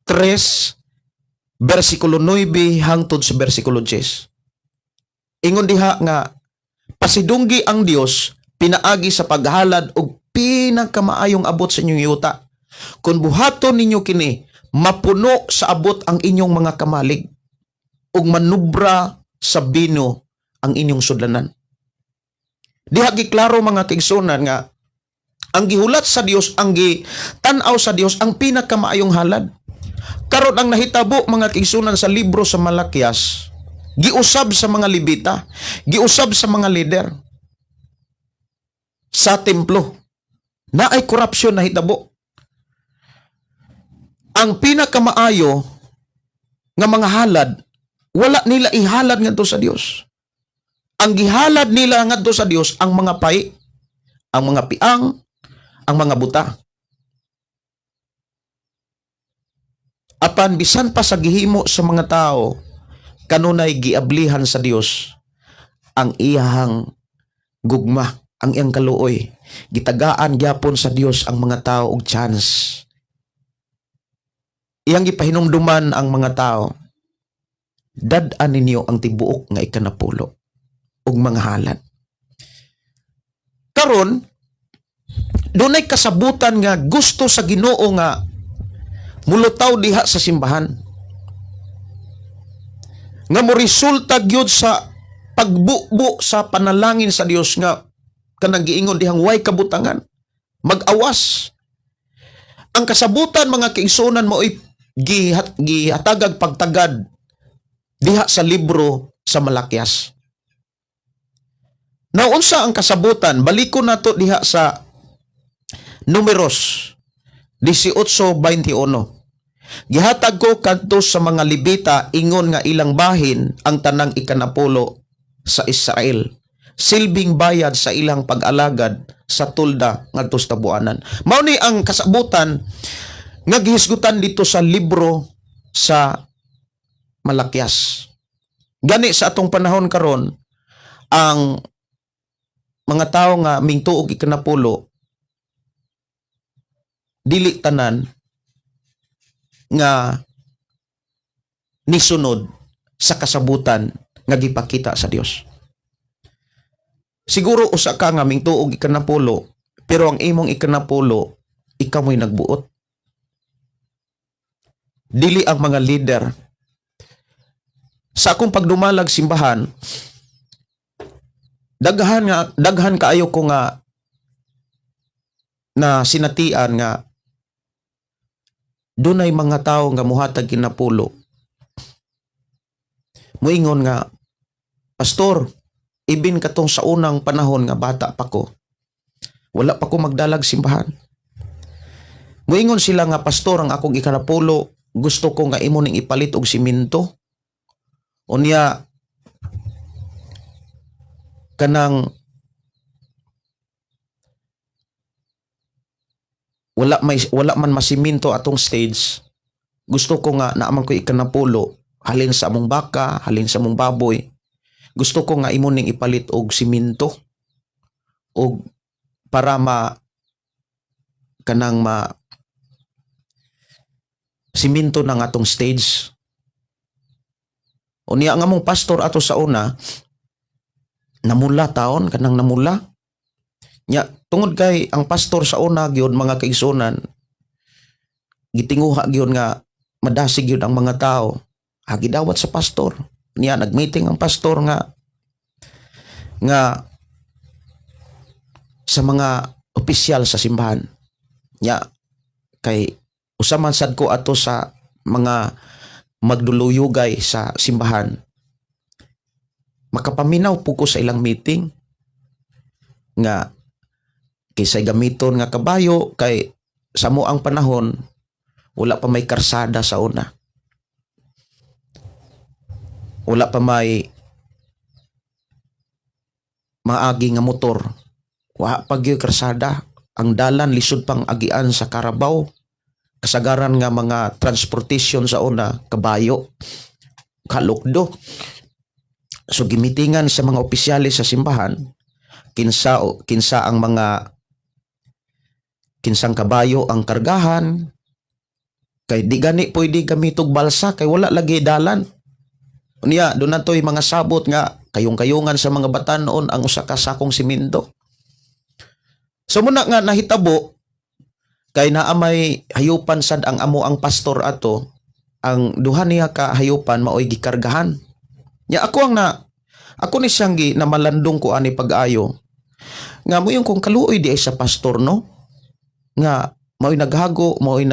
3, versikulo 9 hangtod sa versikulo 10. Ingon diha nga pasidunggi ang Dios pinaagi sa paghalad og pinakamaayong abot sa inyong yuta. Kung buhaton ninyo kini, mapuno sa abot ang inyong mga kamalig ug manubra sa bino ang inyong sudlanan. Diha giklaro, mga kaigsunan, nga Ang gihulat sa Dios, ang gitan-aw sa Dios ang pinakamaayong halad. Karon, ang nahitabo, mga kaigsunan, sa libro sa Malakias, giusab sa mga Lebita, giusab sa mga leader sa templo na ay korupsyon nahitabo. Ang pinakamaayo nga mga halad, wala nila ihalad ngadto sa Dios. Ang gihalad nila ngadto sa Dios ang mga pay, ang mga piang, ang mga buta. Apan bisan pa sa gihimo sa mga tao, kanunay giablihan sa Dios ang iyahang gugma, ang iyang kaluoy. Gitagaan gyapon sa Dios ang mga tao og chance. Iyang gipahinumduman ang mga tao, dad-an ninyo ang tibuok nga ikanapulo ug mga halad. Karon, dunay kasabutan nga gusto sa Ginoo nga mulutaw diha sa simbahan, nga moresulta gyud sa pagbubo sa panalangin sa Dios, nga kanang giingon dihang way kabutangan mag-awas. Ang kasabutan, mga kaigsuonan, maoy gihatagag pagtagad diha sa libro sa Malakias. Now, unsa ang kasabutan? Balikon nato diha sa Numeros 18:21. "Gihatag ko kadto sa mga Lebita ingon nga ilang bahin ang tanang ikanapulo sa Israel, silbing bayad sa ilang pag-alagad sa tolda ngadto sa tabuanan." Mao ni ang kasabutan nga gihisgutan dito sa libro sa Malakias. Gani sa atong panahon karon, ang mga tao nga mingtuog ikanapulo, dili tanan nga nisunod sa kasabutan nga gipakita sa Dios. Siguro usa ka nga mingtuog ikanapulo, pero ang imong ikanapulo, ikaw mo'y nagbuot. Dili ang mga leader. Sa akong pagdumalag simbahan, daghan nga daghan kaayo ko nga na sinatian nga dunay mga tao nga muhatag kinapulo. Muingon nga, "Pastor, ibin katong sa unang panahon nga bata pa ko, wala pa ko magdalag simbahan." Muingon sila nga, "Pastor, ang akong ikanapulo, gusto ko nga imo ning ipalit og simento. Unya, kanang wala man masiminto atong stage. Gusto ko nga naa man ko ikanapulo halin sa among baka, halin sa among baboy. Gusto ko nga imo ning ipalit og simento og para ma kanang ma siminto na nga atong stage." Unya ang among pastor ato sa una, namula taon, kanang namula. Nya tungod kay ang pastor sa una gyud, mga kaigsunan, gitinguha gyud nga madasig gyud ang mga tao. Gidawat sa pastor. Niya nagmeeting ang pastor nga nga sa mga opisyal sa simbahan. Nya kay usa man sad ko ato sa mga magduluyugay sa simbahan. Makapaminaw po ko sa ilang meeting nga kinsay gamiton nga kabayo, kay sa mo ang panahon wala pa may karsada sa una. Wala pa may maagi nga motor. Wa pa gyud karsada. Ang dalan lisod pang agian sa karabaw. Kasagaran nga mga transportation sa una, kabayo, kalukdo. So gimitingan sa mga opisyales sa simbahan kinsa o kinsa ang mga kinsang kabayo ang kargahan, kay di gani pwede gamitog balsa kay wala lagi dalan. Unya doon natoy mga sabot nga kayong-kayungan sa mga batanon ang usa ka sakong simento. So muna nga nahitabo, kay naa may hayupan sad ang amo ang pastor ato, ang duha niya ka hayupan maoy gikargahan. Nya ako ang na ako ni siyang gi namalandong ko ani pag-ayo. Nga mo yung kung kaluoy di ay sa pastor, no. Nga mao'y naghago, mao'y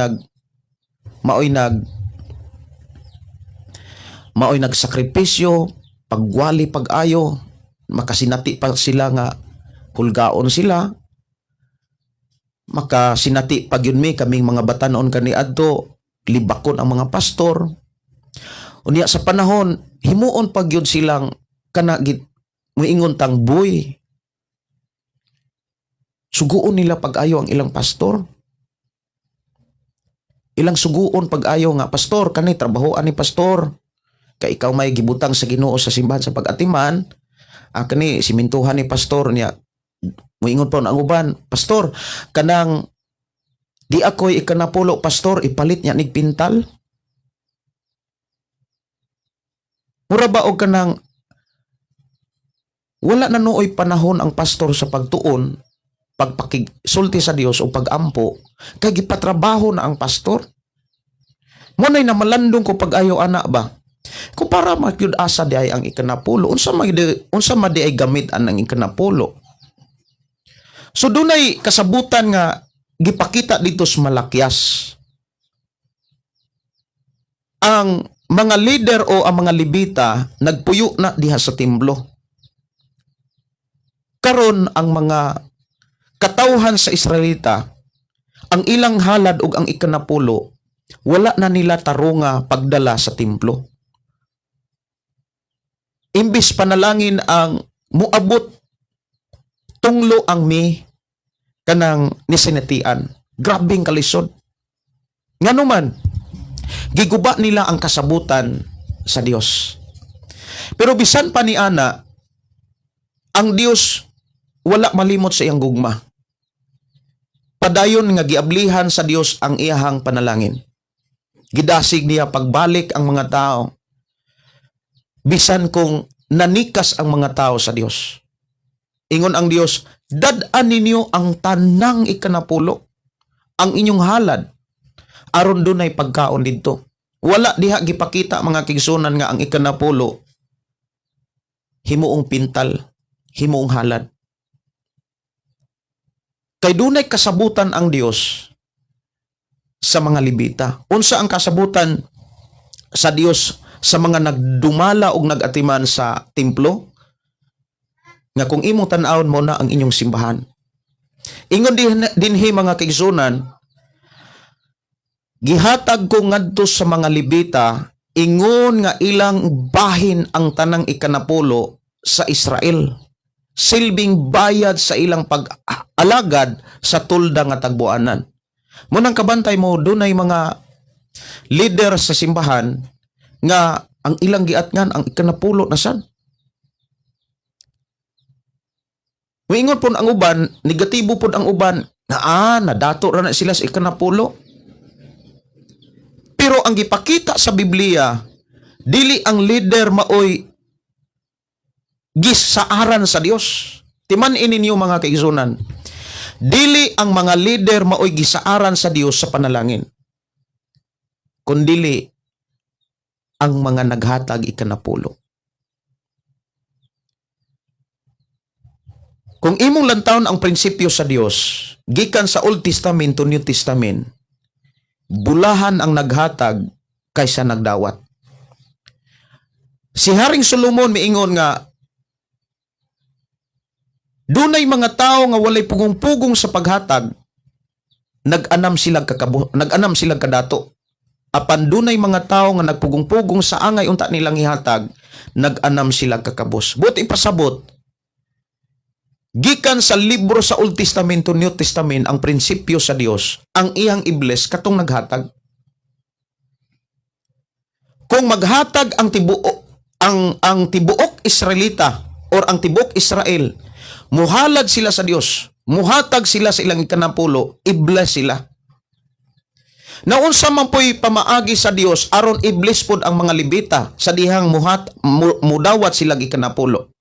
nagsakripisyo, pagwali pag-ayo, makasinati pa sila nga hulgaon sila. Makasinati pag yun mi kaming mga batanon kaniadto, libakon ang mga pastor. Unya sa panahon, himuon pag yun silang kana git muingon tang boy. Suguon nila pag-ayo ang ilang pastor. Ilang suguon pag-ayo nga, "Pastor, kani trabahoan ni pastor. Kay ikaw may gibutang sa Ginoo sa simbahan sa pag-atiman. Ah, kani simintuhan ni pastor." Niya muingon pa ang uban, "Pastor, kanang di ako'y ikanapulo, pastor, ipalit niya nig pintal." Mura ba og kanang wala na nooy panahon ang pastor sa pagtuon, pagpakigsulti sa Dios o pagampo, kay gipatrabaho na ang pastor. Mo na'y namalandong ko pag-ayo ana ba? Kung para magyud asa di ay ang ikanapulo, unsa man di ay gamit ang ikanapulo? So dunay kasabutan nga gipakita dito sa Malakias. Ang mga leader o ang mga Lebita nagpuyo na diha sa templo. Karon ang mga katawhan sa Israelita, ang ilang halad ug ang ikanapulo, wala na nila tarunga pagdala sa templo. Imbis panalangin ang muabot tunglo ang mi kanang nisinatian. Grabing kalisod. Ngano man, giguba nila ang kasabutan sa Dios. Pero bisan pa ni ana, ang Dios wala malimot sa iyang gugma. Padayon nga giablihan sa Dios ang iyahang panalangin. Gidasig niya pagbalik ang mga tao. Bisan kung nanikas ang mga tao sa Dios. Ingon ang Dios, "Dad-an ninyo ang tanang ikanapulo, ang inyong halad, aron dunay pagkaon didto." Wala diha gipakita, mga kaigsuonan, nga ang ikanapulo himuong pintal, himuong halad. Kay dunay kasabutan ang Dios sa mga Lebita. Unsa ang kasabutan sa Dios sa mga nagdumala og nagatiman sa templo? Nga kung imong tan-awon mo na ang inyong simbahan. Ingon dinhi, mga kaigsuonan, "Gihatag ko ngadto sa mga Lebita ingon nga ilang bahin ang tanang ikanapulo sa Israel. Silbing bayad sa ilang pag-alagad sa tolda nga tagbuanan." Munang kabantay mo, dunay mga leader sa simbahan nga ang ilang giatngan ang ikanapulo na sad. Muingon pud ang uban, negatibo pud ang uban, na nadato ra na sila sa ikanapulo. Pero ang gipakita sa Biblia, dili ang leader maoy gisaaran sa Dios. Timan-i ninyo, mga kaigsuonan. Dili ang mga leader maoy gisaaran sa Dios sa panalangin. Kundili ang mga naghatag ikanapulo. Kung imong lantawon ang prinsipyo sa Dios, gikan sa Old Testament to New Testament, bulahan ang naghatag kaysa nagdawat. Si Haring Solomon miingon nga dunay mga tao nga walay pugong-pugong sa paghatag, nag-anam sila kadato. Apan dunay mga tao nga nagpugong-pugong sa angay unta nilang ihatag, nag-anam sila kakabos. Buot ipasabot, gikan sa libro sa Old Testament to New Testament, ang prinsipyo sa Dios, ang iyang i-bless katong naghatag. Kung maghatag ang tibuok Israelita or ang tibuok Israel, muhalad sila sa Dios, muhatag sila sa ilang ikanapulo, i-bless sila. Naunsa man po'y pamaagi sa Dios aron i-bless pod ang mga Lebita sa dihang mudawat sila ikanapulo?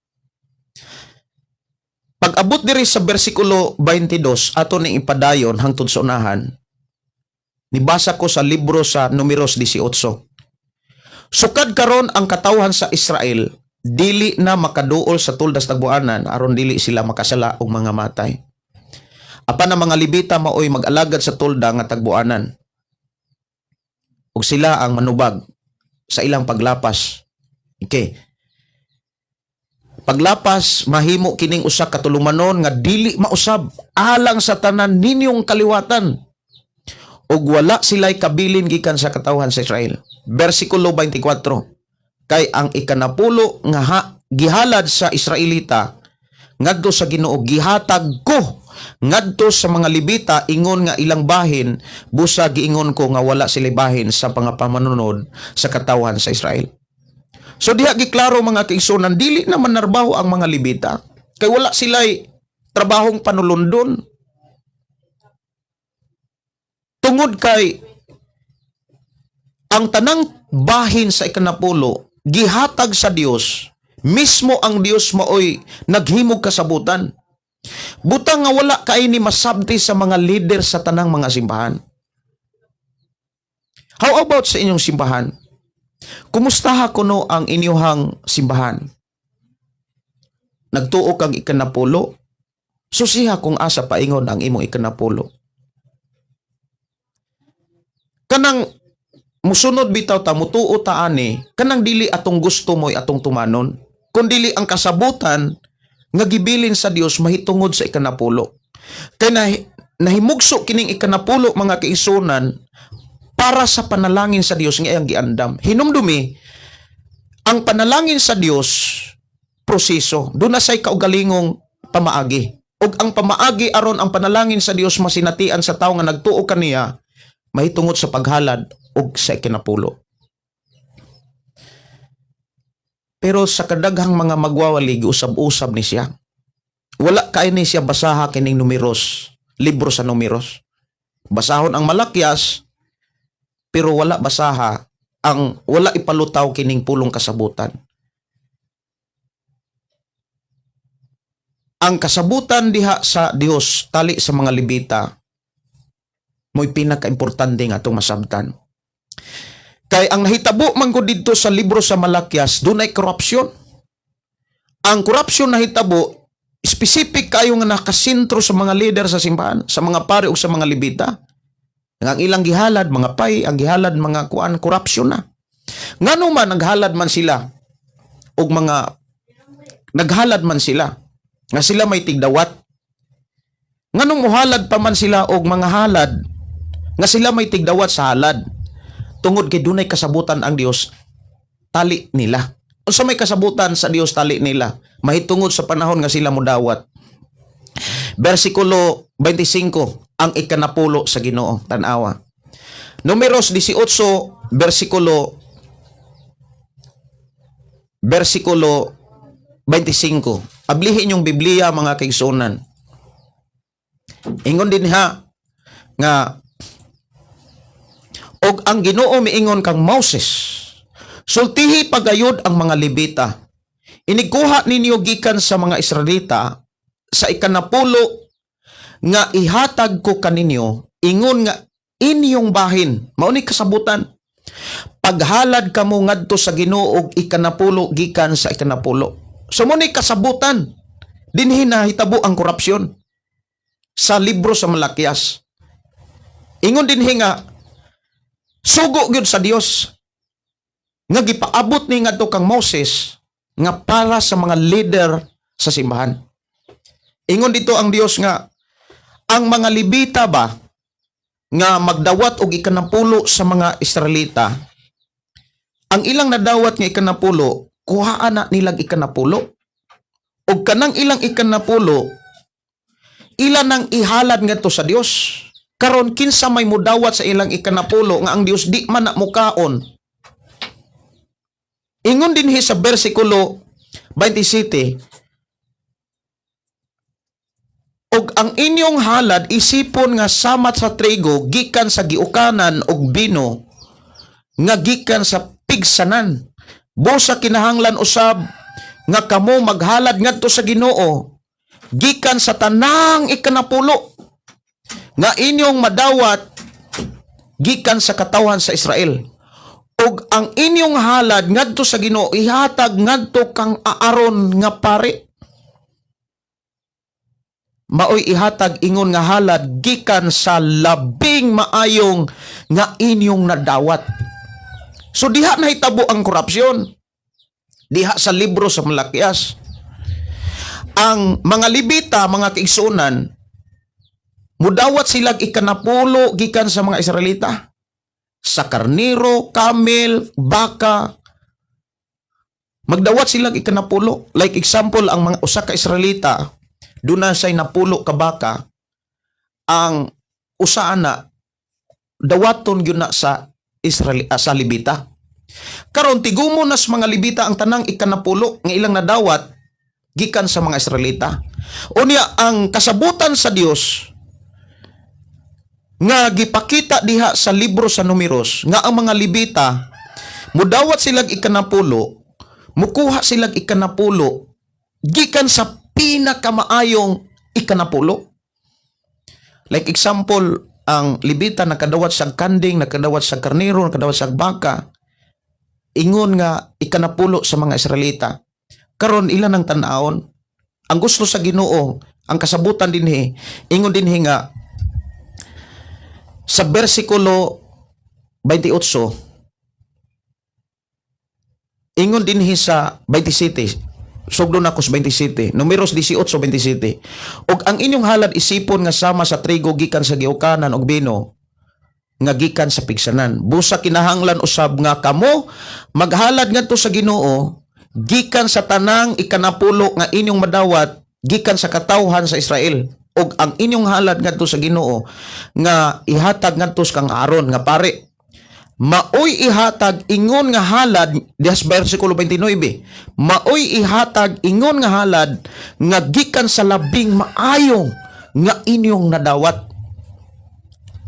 Pag-abot diri sa bersikulo 22, ato ning ipadayon hangtod sa unahan. Nibasa ko sa libro sa Numeros 18. Sukad karon ang katawhan sa Israel dili na makaduol sa toldas tagbuanan aron dili sila makasala og mga matay. Apan ang mga Levita maoy mag-alagad sa tolda nga tagbuanan. Ug sila ang manubag sa ilang paglapas. Okay. Paglapas, mahimo kining usa ka tulumanon nga dili mausab alang sa tanan ninyong kaliwatan. Ug wala sila'y kabilin gikan sa katawhan sa Israel. Bersikulo 24. Kay ang ikanapulo nga gihalad sa Israelita ngadto sa Ginoo, gihatag ko ngadto sa mga Levita ingon nga ilang bahin, busa giingon ko nga wala sila bahin sa pangapamanunod sa katawhan sa Israel. So diha giklaro, mga kaigsunan, dili na manarbaho ang mga Levita kay wala sila'y trabahong panulundon tungod kay ang tanang bahin sa ikanapulo gihatag sa Dios mismo. Ang Dios maoy naghimog kasabutan. Butang nga wala kay ni masabti sa mga leader sa tanang mga simbahan. How about sa inyong simbahan? Kumustaha kuno ang inyuhang simbahan? Nagtuo kang ikanapulo? Susiha kung asa paingon ang imong ikanapulo. Kanang musunod bitaw ta, mutuo ta ani, kanang dili atong gusto mo'y atong tumanon, kun dili ang kasabutan nga gibilin sa Dios mahitungod sa ikanapulo. Kay nahimugso kining ikanapulo, mga kaigsunan, para sa panalangin sa Dios nga iyang giandam. Hinumdumi, ang panalangin sa Dios, proseso. Duna say kaugalingong pamaagi. Ug ang pamaagi aron ang panalangin sa Dios masinatian sa tawo nga nagtuo kaniya mahitungod sa paghalad ug sa ikanapulo. Pero sa kadaghang mga magwawali, giusab-usab ni siya. Wala kay ni siya basaha kining Numeros, libro sa Numeros. Basahon ang Malakias, pero wala basaha ang wala ipalutaw kining pulong kasabutan. Ang kasabutan diha sa Dios tali sa mga Levita mo'y pinakaimportante nga atong masabtan. Kay ang nahitabo man gud didto sa libro sa Malakias, dunay corruption. Ang corruption nahitabo, specific kayo nga nakasentro sa mga leader sa simbahan, sa mga pare o sa mga Levita. Nga ang ilang gihalad, mga pay, ang gihalad mga kuan, corruption na. Ngano man naghalad man sila og mga naghalad man sila nga sila may tigdawat. Nganong muhalad pa man sila og mga halad nga sila may tigdawat sa halad? Tungod kay dunay kasabutan ang Dios tali nila. Unsa may kasabutan sa Dios tali nila? Mahitungod sa panahon nga sila mudawat. Bersikulo 25, ang ikanapulo sa Ginoo, tan-awa. Numeros 18, bersikulo 25. Ablihin yung Biblia, mga kaigsunan. Ingon din ha nga, "Og ang Ginoo miingon kang Moses, sultihi pagayod ang mga Levita. Inigkuha ninyo gikan sa mga Israelita sa ikanapulo nga ihatag ko kaninyo ingon nga inyong bahin." Mao ni kasabutan. Paghalad kamo ngadto sa Ginoo og ikanapulo gikan sa ikanapulo. So mo ni kasabutan. Dinhi nahitabo ang korupsyon sa libro sa Malakias. Ingon dinhi nga sugo gyud sa Dios nga gipaabot ni ngadto kang Moses nga para sa mga leader sa simbahan. Ingon dito ang Dios nga ang mga Levita ba nga magdawat og ikanapulo sa mga Israelita, ang ilang nadawat nga ikanapulo, kuhaan na nilang ikanapulo og kanang ilang ikanapulo, ila nang ihalad ngadto sa Dios. Karon, kinsa may mudawat sa ilang ikanapulo nga ang Dios di man na mukaon? Ingon dinhi sa bersikulo 27, "Og ang inyong halad isipon nga samat sa trigo gikan sa giukanan og bino nga gikan sa pigsanan. Busa kinahanglan usab nga kamo maghalad ngadto sa Ginoo gikan sa tanang ikanapulo nga inyong madawat gikan sa katawhan sa Israel. Ug ang inyong halad ngadto sa Ginoo ihatag ngadto kang Aaron nga pari." Maoy ihatag ingon nga halad gikan sa labing maayong nga inyong nadawat. So diha nahitabo ang korupsyon. Diha sa libro sa Malakias. Ang mga Libita, mga kaigsunan, mudawat silag ikanapulo gikan sa mga Israelita. Sa karniro, camel, baka, magdawat silag ikanapulo. Like example, ang mga usa ka Israelita, duna say 10 ka baka, ang usa ana dawaton gyud na sa Israel, sa Libita. Karon tigumo nas mga Libita ang tanang ikanapulo nga ilang nadawat gikan sa mga Israelita. Unya ang kasabutan sa Dios nga gipakita diha sa libro sa Numeros nga ang mga Libita mudawat silag ikanapulo, mukuha silag ikanapulo gikan sa pinakamaayong ikanapulo. Like example, ang Libita nakadawat sa kanding, nakadawat sa karnero, nakadawat sa baka, ingon nga ikanapulo sa mga Israelita. Karon ilan ang tan-awon? Ang gusto sa Ginoo, ang kasabutan dinhi, ingon dinhi nga sa bersikulo 28, ingon dinhi sa 27, sugdon ako sa 27, Numeros 18:27, "Ug ang inyong halad isipon nga sama sa trigo gikan sa giukanan og bino nga gikan sa pigsanan. Busa kinahanglan usab nga kamo maghalad ngadto sa Ginoo gikan sa tanang ikanapulo nga inyong madawat gikan sa katawhan sa Israel, ug ang inyong halad ngadto sa Ginoo nga ihatag ngadto sa kang Aaron nga pare maoy ihatag ingon nga halad," diha sa bersikulo 29, "maoy ihatag ingon nga halad nga gikan sa labing maayong nga inyong nadawat."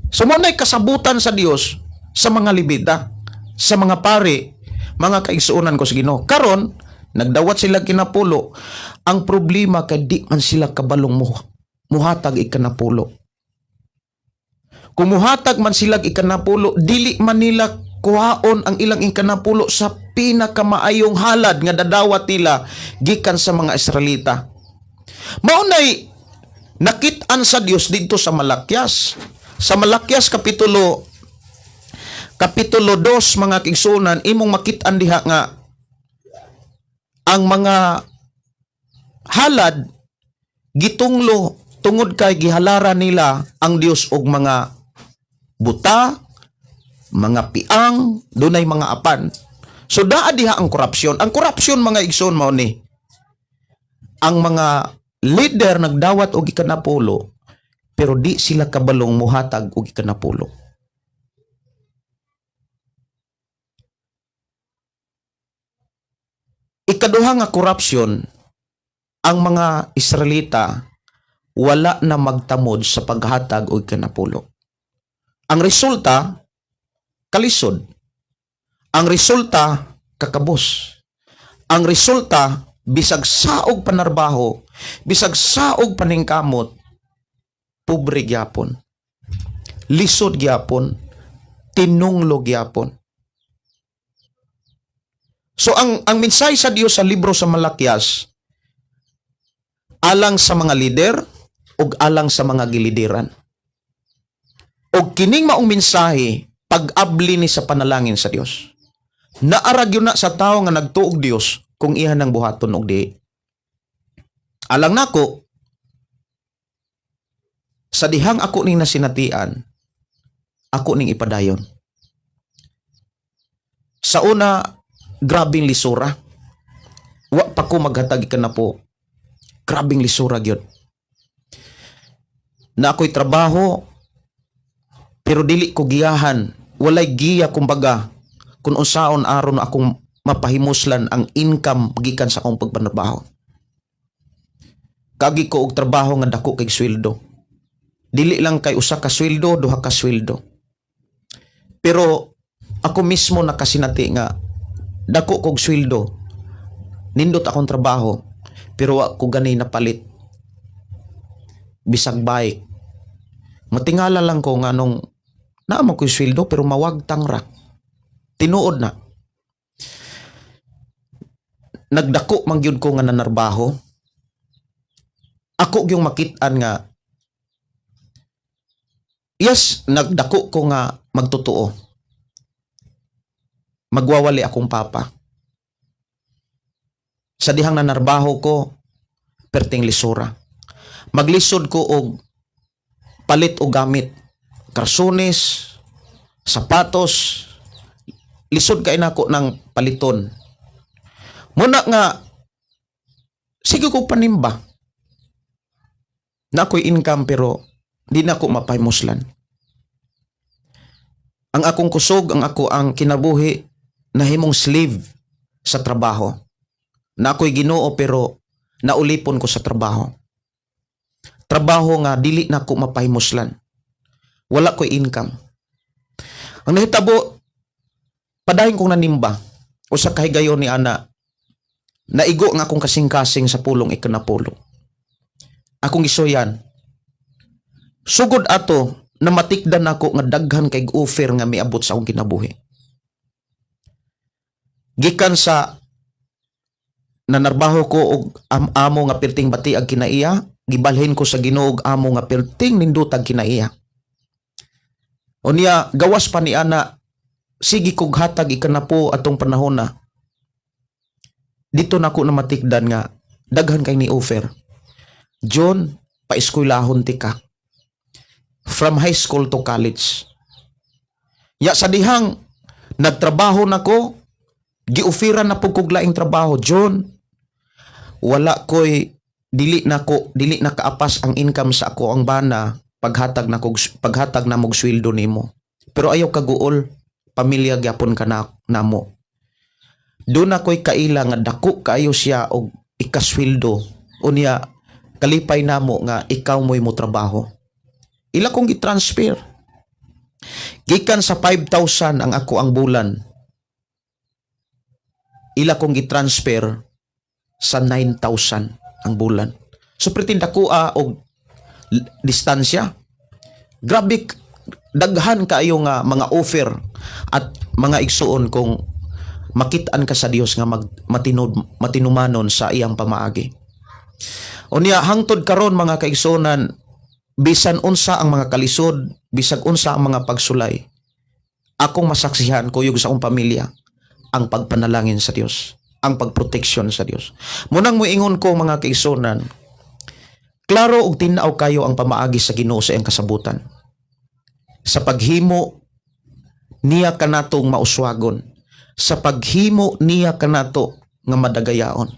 So mao na'y kasabutan sa Dios sa mga Libita, sa mga pari, mga kaigsuonan ko sa Ginoo. Karon nagdawat sila kinapulo. Ang problema kay di man sila kabalong muhatag ikanapulo. Kung muhatag man sila ikanapulo, dili man nila kuhaon ang ilang ikanapulo sa pinakamaayong halad nga dadawat nila gikan sa mga Israelita. Mao nay nakit-an sa Dios didto sa Malakias. Sa Malakias kapitulo 2, mga kaigsuonan, imong makit-an diha nga ang mga halad gitunglo tungod kay gihalaran nila ang Dios og mga buta, mga piang, dunay mga apan. So daa diha ang korupsyon. Ang korupsyon, mga igsoon, mao ni ang mga leader nagdawat og ikanapulo pero di sila kabalong muhatag og ikanapulo. Ikaduha nga korupsyon, ang mga Israelita wala na magtamod sa paghatag og ikanapulo. Ang resulta, kalisod. Ang resulta, kakabos. Ang resulta, bisag saog panarbaho, bisag saog paningkamot, pobre gyapon. Lisod gyapon, tinunglo gyapon. So ang mensahe sa Dios sa libro sa Malakias alang sa mga lider ug alang sa mga gilideran. Og kining maong mensahe pag-abli ni sa panalangin sa Dios. Naa ra gyud na sa tawo nga nagtuog Dios kung iya nang buhaton og di. Alang nako, sa dihang ako ning nasinatian, ako ning ipadayon. Sa una, grabing lisura. Wa pa ko maghatag ikanapulo. Grabing lisura gyud. Na ako'y trabaho, pero dili ko giyahan. Walay giya kumbaga kung unsaon aron akong mapahimuslan ang income gikan sa akong pagpanarbaho. Kagi ko og trabaho nga dako kay sweldo. Dili lang kay usa ka sweldo, duha ka sweldo. Pero ako mismo nakasinati nga dako kog sweldo. Nindot akong trabaho, pero wa ko gani napalit. Bisag bike. Matingala lang ko nga nung naa man ko'y sweldo pero mawagtang ra. Tinuod na. Nagdako man gyud ko nga nanarbaho. Ako gyung makit-an nga yes, nagdako ko nga magtotoo. Magwawali akong papa. Sa dihang nanarbaho ko, perting lisura. Maglisod ko og palit og gamit, karsunis, sapatos, lisod kay nako ng paliton. Muna nga sige ko panimba. Na ako'y income pero di na ako mapahimuslan. Ang akong kusog, ang ako ang kinabuhi, nahimong slave sa trabaho. Na ako'y Ginoo pero naulipon ko sa trabaho. Trabaho nga dili na ako mapahimuslan. Wala ko'y income. Ang nahitabo, padayon kong nanimba o sa kahigayon ni ana, naigo nga akong kasing-kasing sa pulong ikanapulo. Akong gisuyan. Sugod ato na matikdan ako nga daghan kay offer nga miabot sa akong kinabuhi. Gikan sa nanarbaho ko og amo nga perting bati ang kinaiya, gibalhin ko sa Ginoo og amo nga perting nindutag kinaiya. Unya gawas pa ni ana, sige kog hatag ikanapo atong panahon na. Dito na ako na matikdan nga daghan kay ni offer. John, paeskwelahon ti ka. From high school to college. Ya sa dihang nagtrabaho nako, giofferan na pud kog laing trabaho. John, wala ko'y dili na ko dili na kaapas ang income sa ako ang bana paghatag na mog sweldo nimo. Pero ayaw kaguol, pamilya gyapon ka na namo. Doon ako'y kaila nga dako kaayo siya og ikasweldo. Unya kalipay namo nga ikaw mo'y mo trabaho. Ila kong gi-transfer. Gikan sa 5,000 ang ako ang bulan. Ila kong gi-transfer sa 9,000 ang bulan. So pretend ako og distansya. Grabe daghan kaayo nga mga offer at mga igsuon kung makitaan ka sa Dios nga mag, matinud, matinumanon sa iyang pamaagi. Unya hangtod karon, mga kaigsuonan, bisan unsa ang mga kalisod, bisag unsa ang mga pagsulay, akong masaksihan kuyog sa akong pamilya ang pagpanalangin sa Dios, ang pagproteksyon sa Dios. Munang moingon ko, mga kaigsuonan, klaro ug tin-aw kayo ang pamaagi sa Ginoo sa iyang kasabutan. Sa paghimo niya kanatong mauswagon, sa paghimo niya kanato nga madagayaon.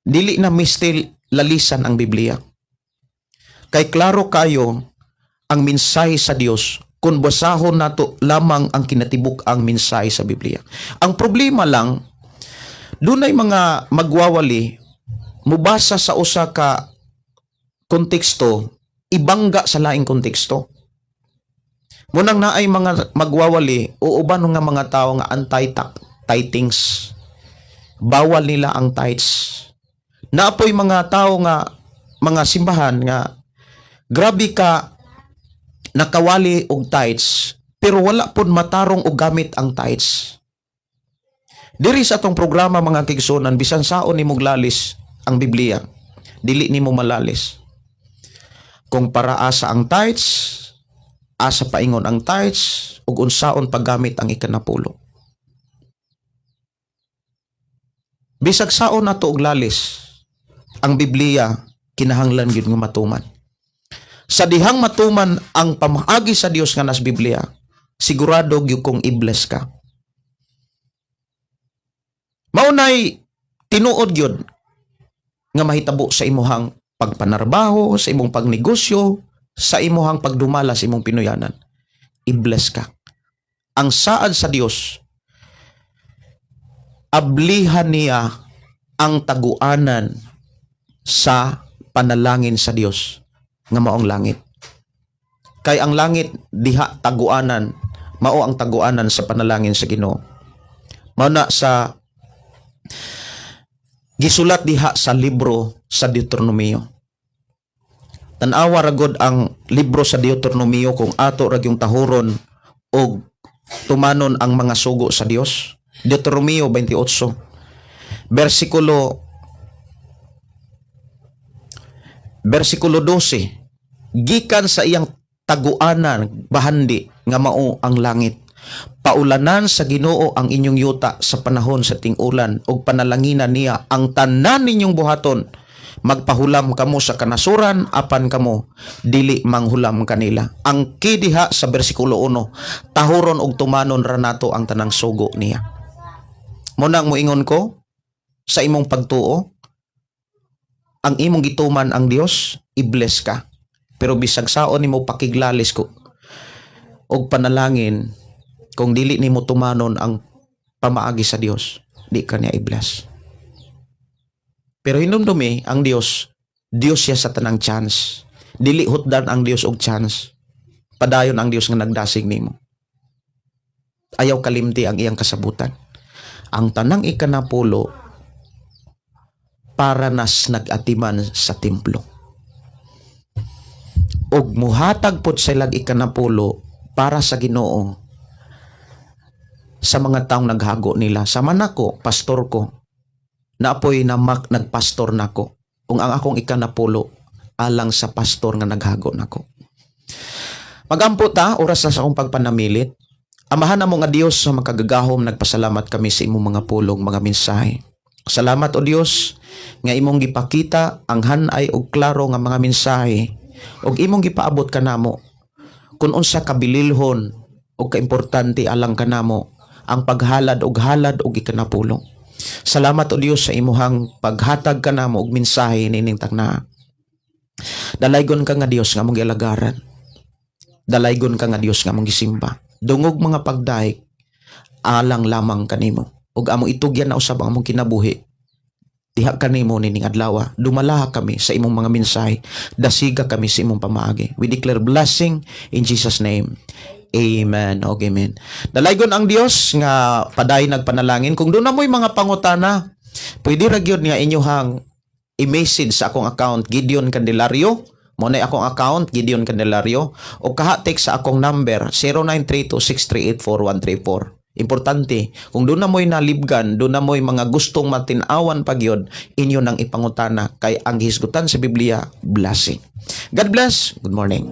Dili na mistil lalisan ang Biblia. Kay klaro kayo ang mensahe sa Dios kung basahon nato lamang ang kinatibuk ang mensahe sa Biblia. Ang problema lang, dunay mga magwawali mubasa sa usa ka konteksto, ibangga sa laing konteksto. Munang naay mga magwawali o uban nga mga tao nga anti-tithings. Bawal nila ang tithes. Naapoy mga tao nga mga simbahan nga grabe ka nakawali og tithes pero wala pud matarong og gamit ang tithes. Diri sa atong programa, mga kaigsuonan, bisan saon nimo lalis ang Biblia, dili nimo malalis. Kung para asa ang tithes, asa paingon ang tithes, ug unsaon paggamit ang ikanapulo. Bisag saon nato og lalis, ang Biblia kinahanglan gyud nga matuman. Sa dihang matuman ang pamaagi sa Dios nga nas Biblia, sigurado gyud kong i-bless ka. Maunay tinuod gyud nga mahitabo sa imuhang pagpanarbaho, sa imong pagnegosyo, sa imuhang pagdumala sa imong pinuyanan. I-bless ka. Ang saad sa Dios, ablihan niya ang taguanan sa panalangin sa Dios nga maong langit. Kay ang langit diha taguanan, mao ang taguanan sa panalangin sa Ginoo. Mao na sa gisulat diha sa libro sa Deuteronomio. Tan-awa ra gud ang libro sa Deuteronomio kung ato ra gyung tahuron og tumanon ang mga sugo sa Dios. Deuteronomio 28 versikulo Versikulo 12, gikan sa iyang taguanan bahandi nga mao ang langit, paulanan sa Ginoo ang inyong yuta sa panahon sa ting-ulan ug panalanginan niya ang tanan ninyong buhaton. Magpahulam kamo sa kanasuran, apan kamo dili manghulam kanila. Ang kidiha sa bersikulo 1, tahuron ug tumanon ra nato ang tanang sugo niya. Mao nang moingon ko sa imong pagtuo, ang imong gituman ang Dios, i-bless ka. Pero bisag saon nimo pakiglalis ko og panalangin, kung dili nimo tumanon ang pamaagi sa Dios, di ka niya i-bless. Pero hinumdumi, ang Dios, Dios siya sa tanang chance. Dili hutdan ang Dios og chance. Padayon ang Dios nga nagdasig nimo. Ayaw kalimti ang iyang kasabutan. Ang tanang ikanapulo para nas nag-atiman sa templo. Og muhatag pod silag ikanapulo para sa Ginoo sa mga taong naghago nila. Sama nako, pastor ko. Naapoy na mak nagpastor nako. Ug ang akong ikanapulo alang sa pastor nga naghago nako. Magampo ta, oras na sa akong pagpanamilit. Amahan namo nga Dios sa makagagahom, nagpasalamat kami sa imong mga pulong, mga mensahe. Salamat, o Dios, nga imong gipakita ang hanay og klaro nga mga mensahe ug imong gipaabot kanamo kung unsa kabililhon o kaimportante alang kanamo ang paghalad og halad og ikanapulo. Salamat, o Dios, sa imuhang paghatag kanamo og mensahe nining takna. Dalaygon ka nga Dios nga among gialagaran. Dalaygon ka nga Dios nga among gisimba. Dungog mga pagdayeg alang lamang kanimo. Ug among itugyan na usab ang among kinabuhi diha kanimo nining adlaw. Dumalaha kami sa imong mga mensahe. Dasiga kami sa imong pamaagi. We declare blessing in Jesus' name. Amen. Og amen. Dalaygon ang Dios nga padayon nagpanalangin. Kung duna mo'y mga pangutana, pwede ra gyud nga inyohang i-message sa akong account, Gideon Candelario. Mao na akong account, Gideon Candelario, o kaha text sa akong number 0932-638-4134. Importante, kung duna mo'y nalibgan, duna mo'y mga gustong matin-awan pa gyud, inyo nang ipangutana kay ang hisgutan sa Biblia, blessing. God bless. Good morning.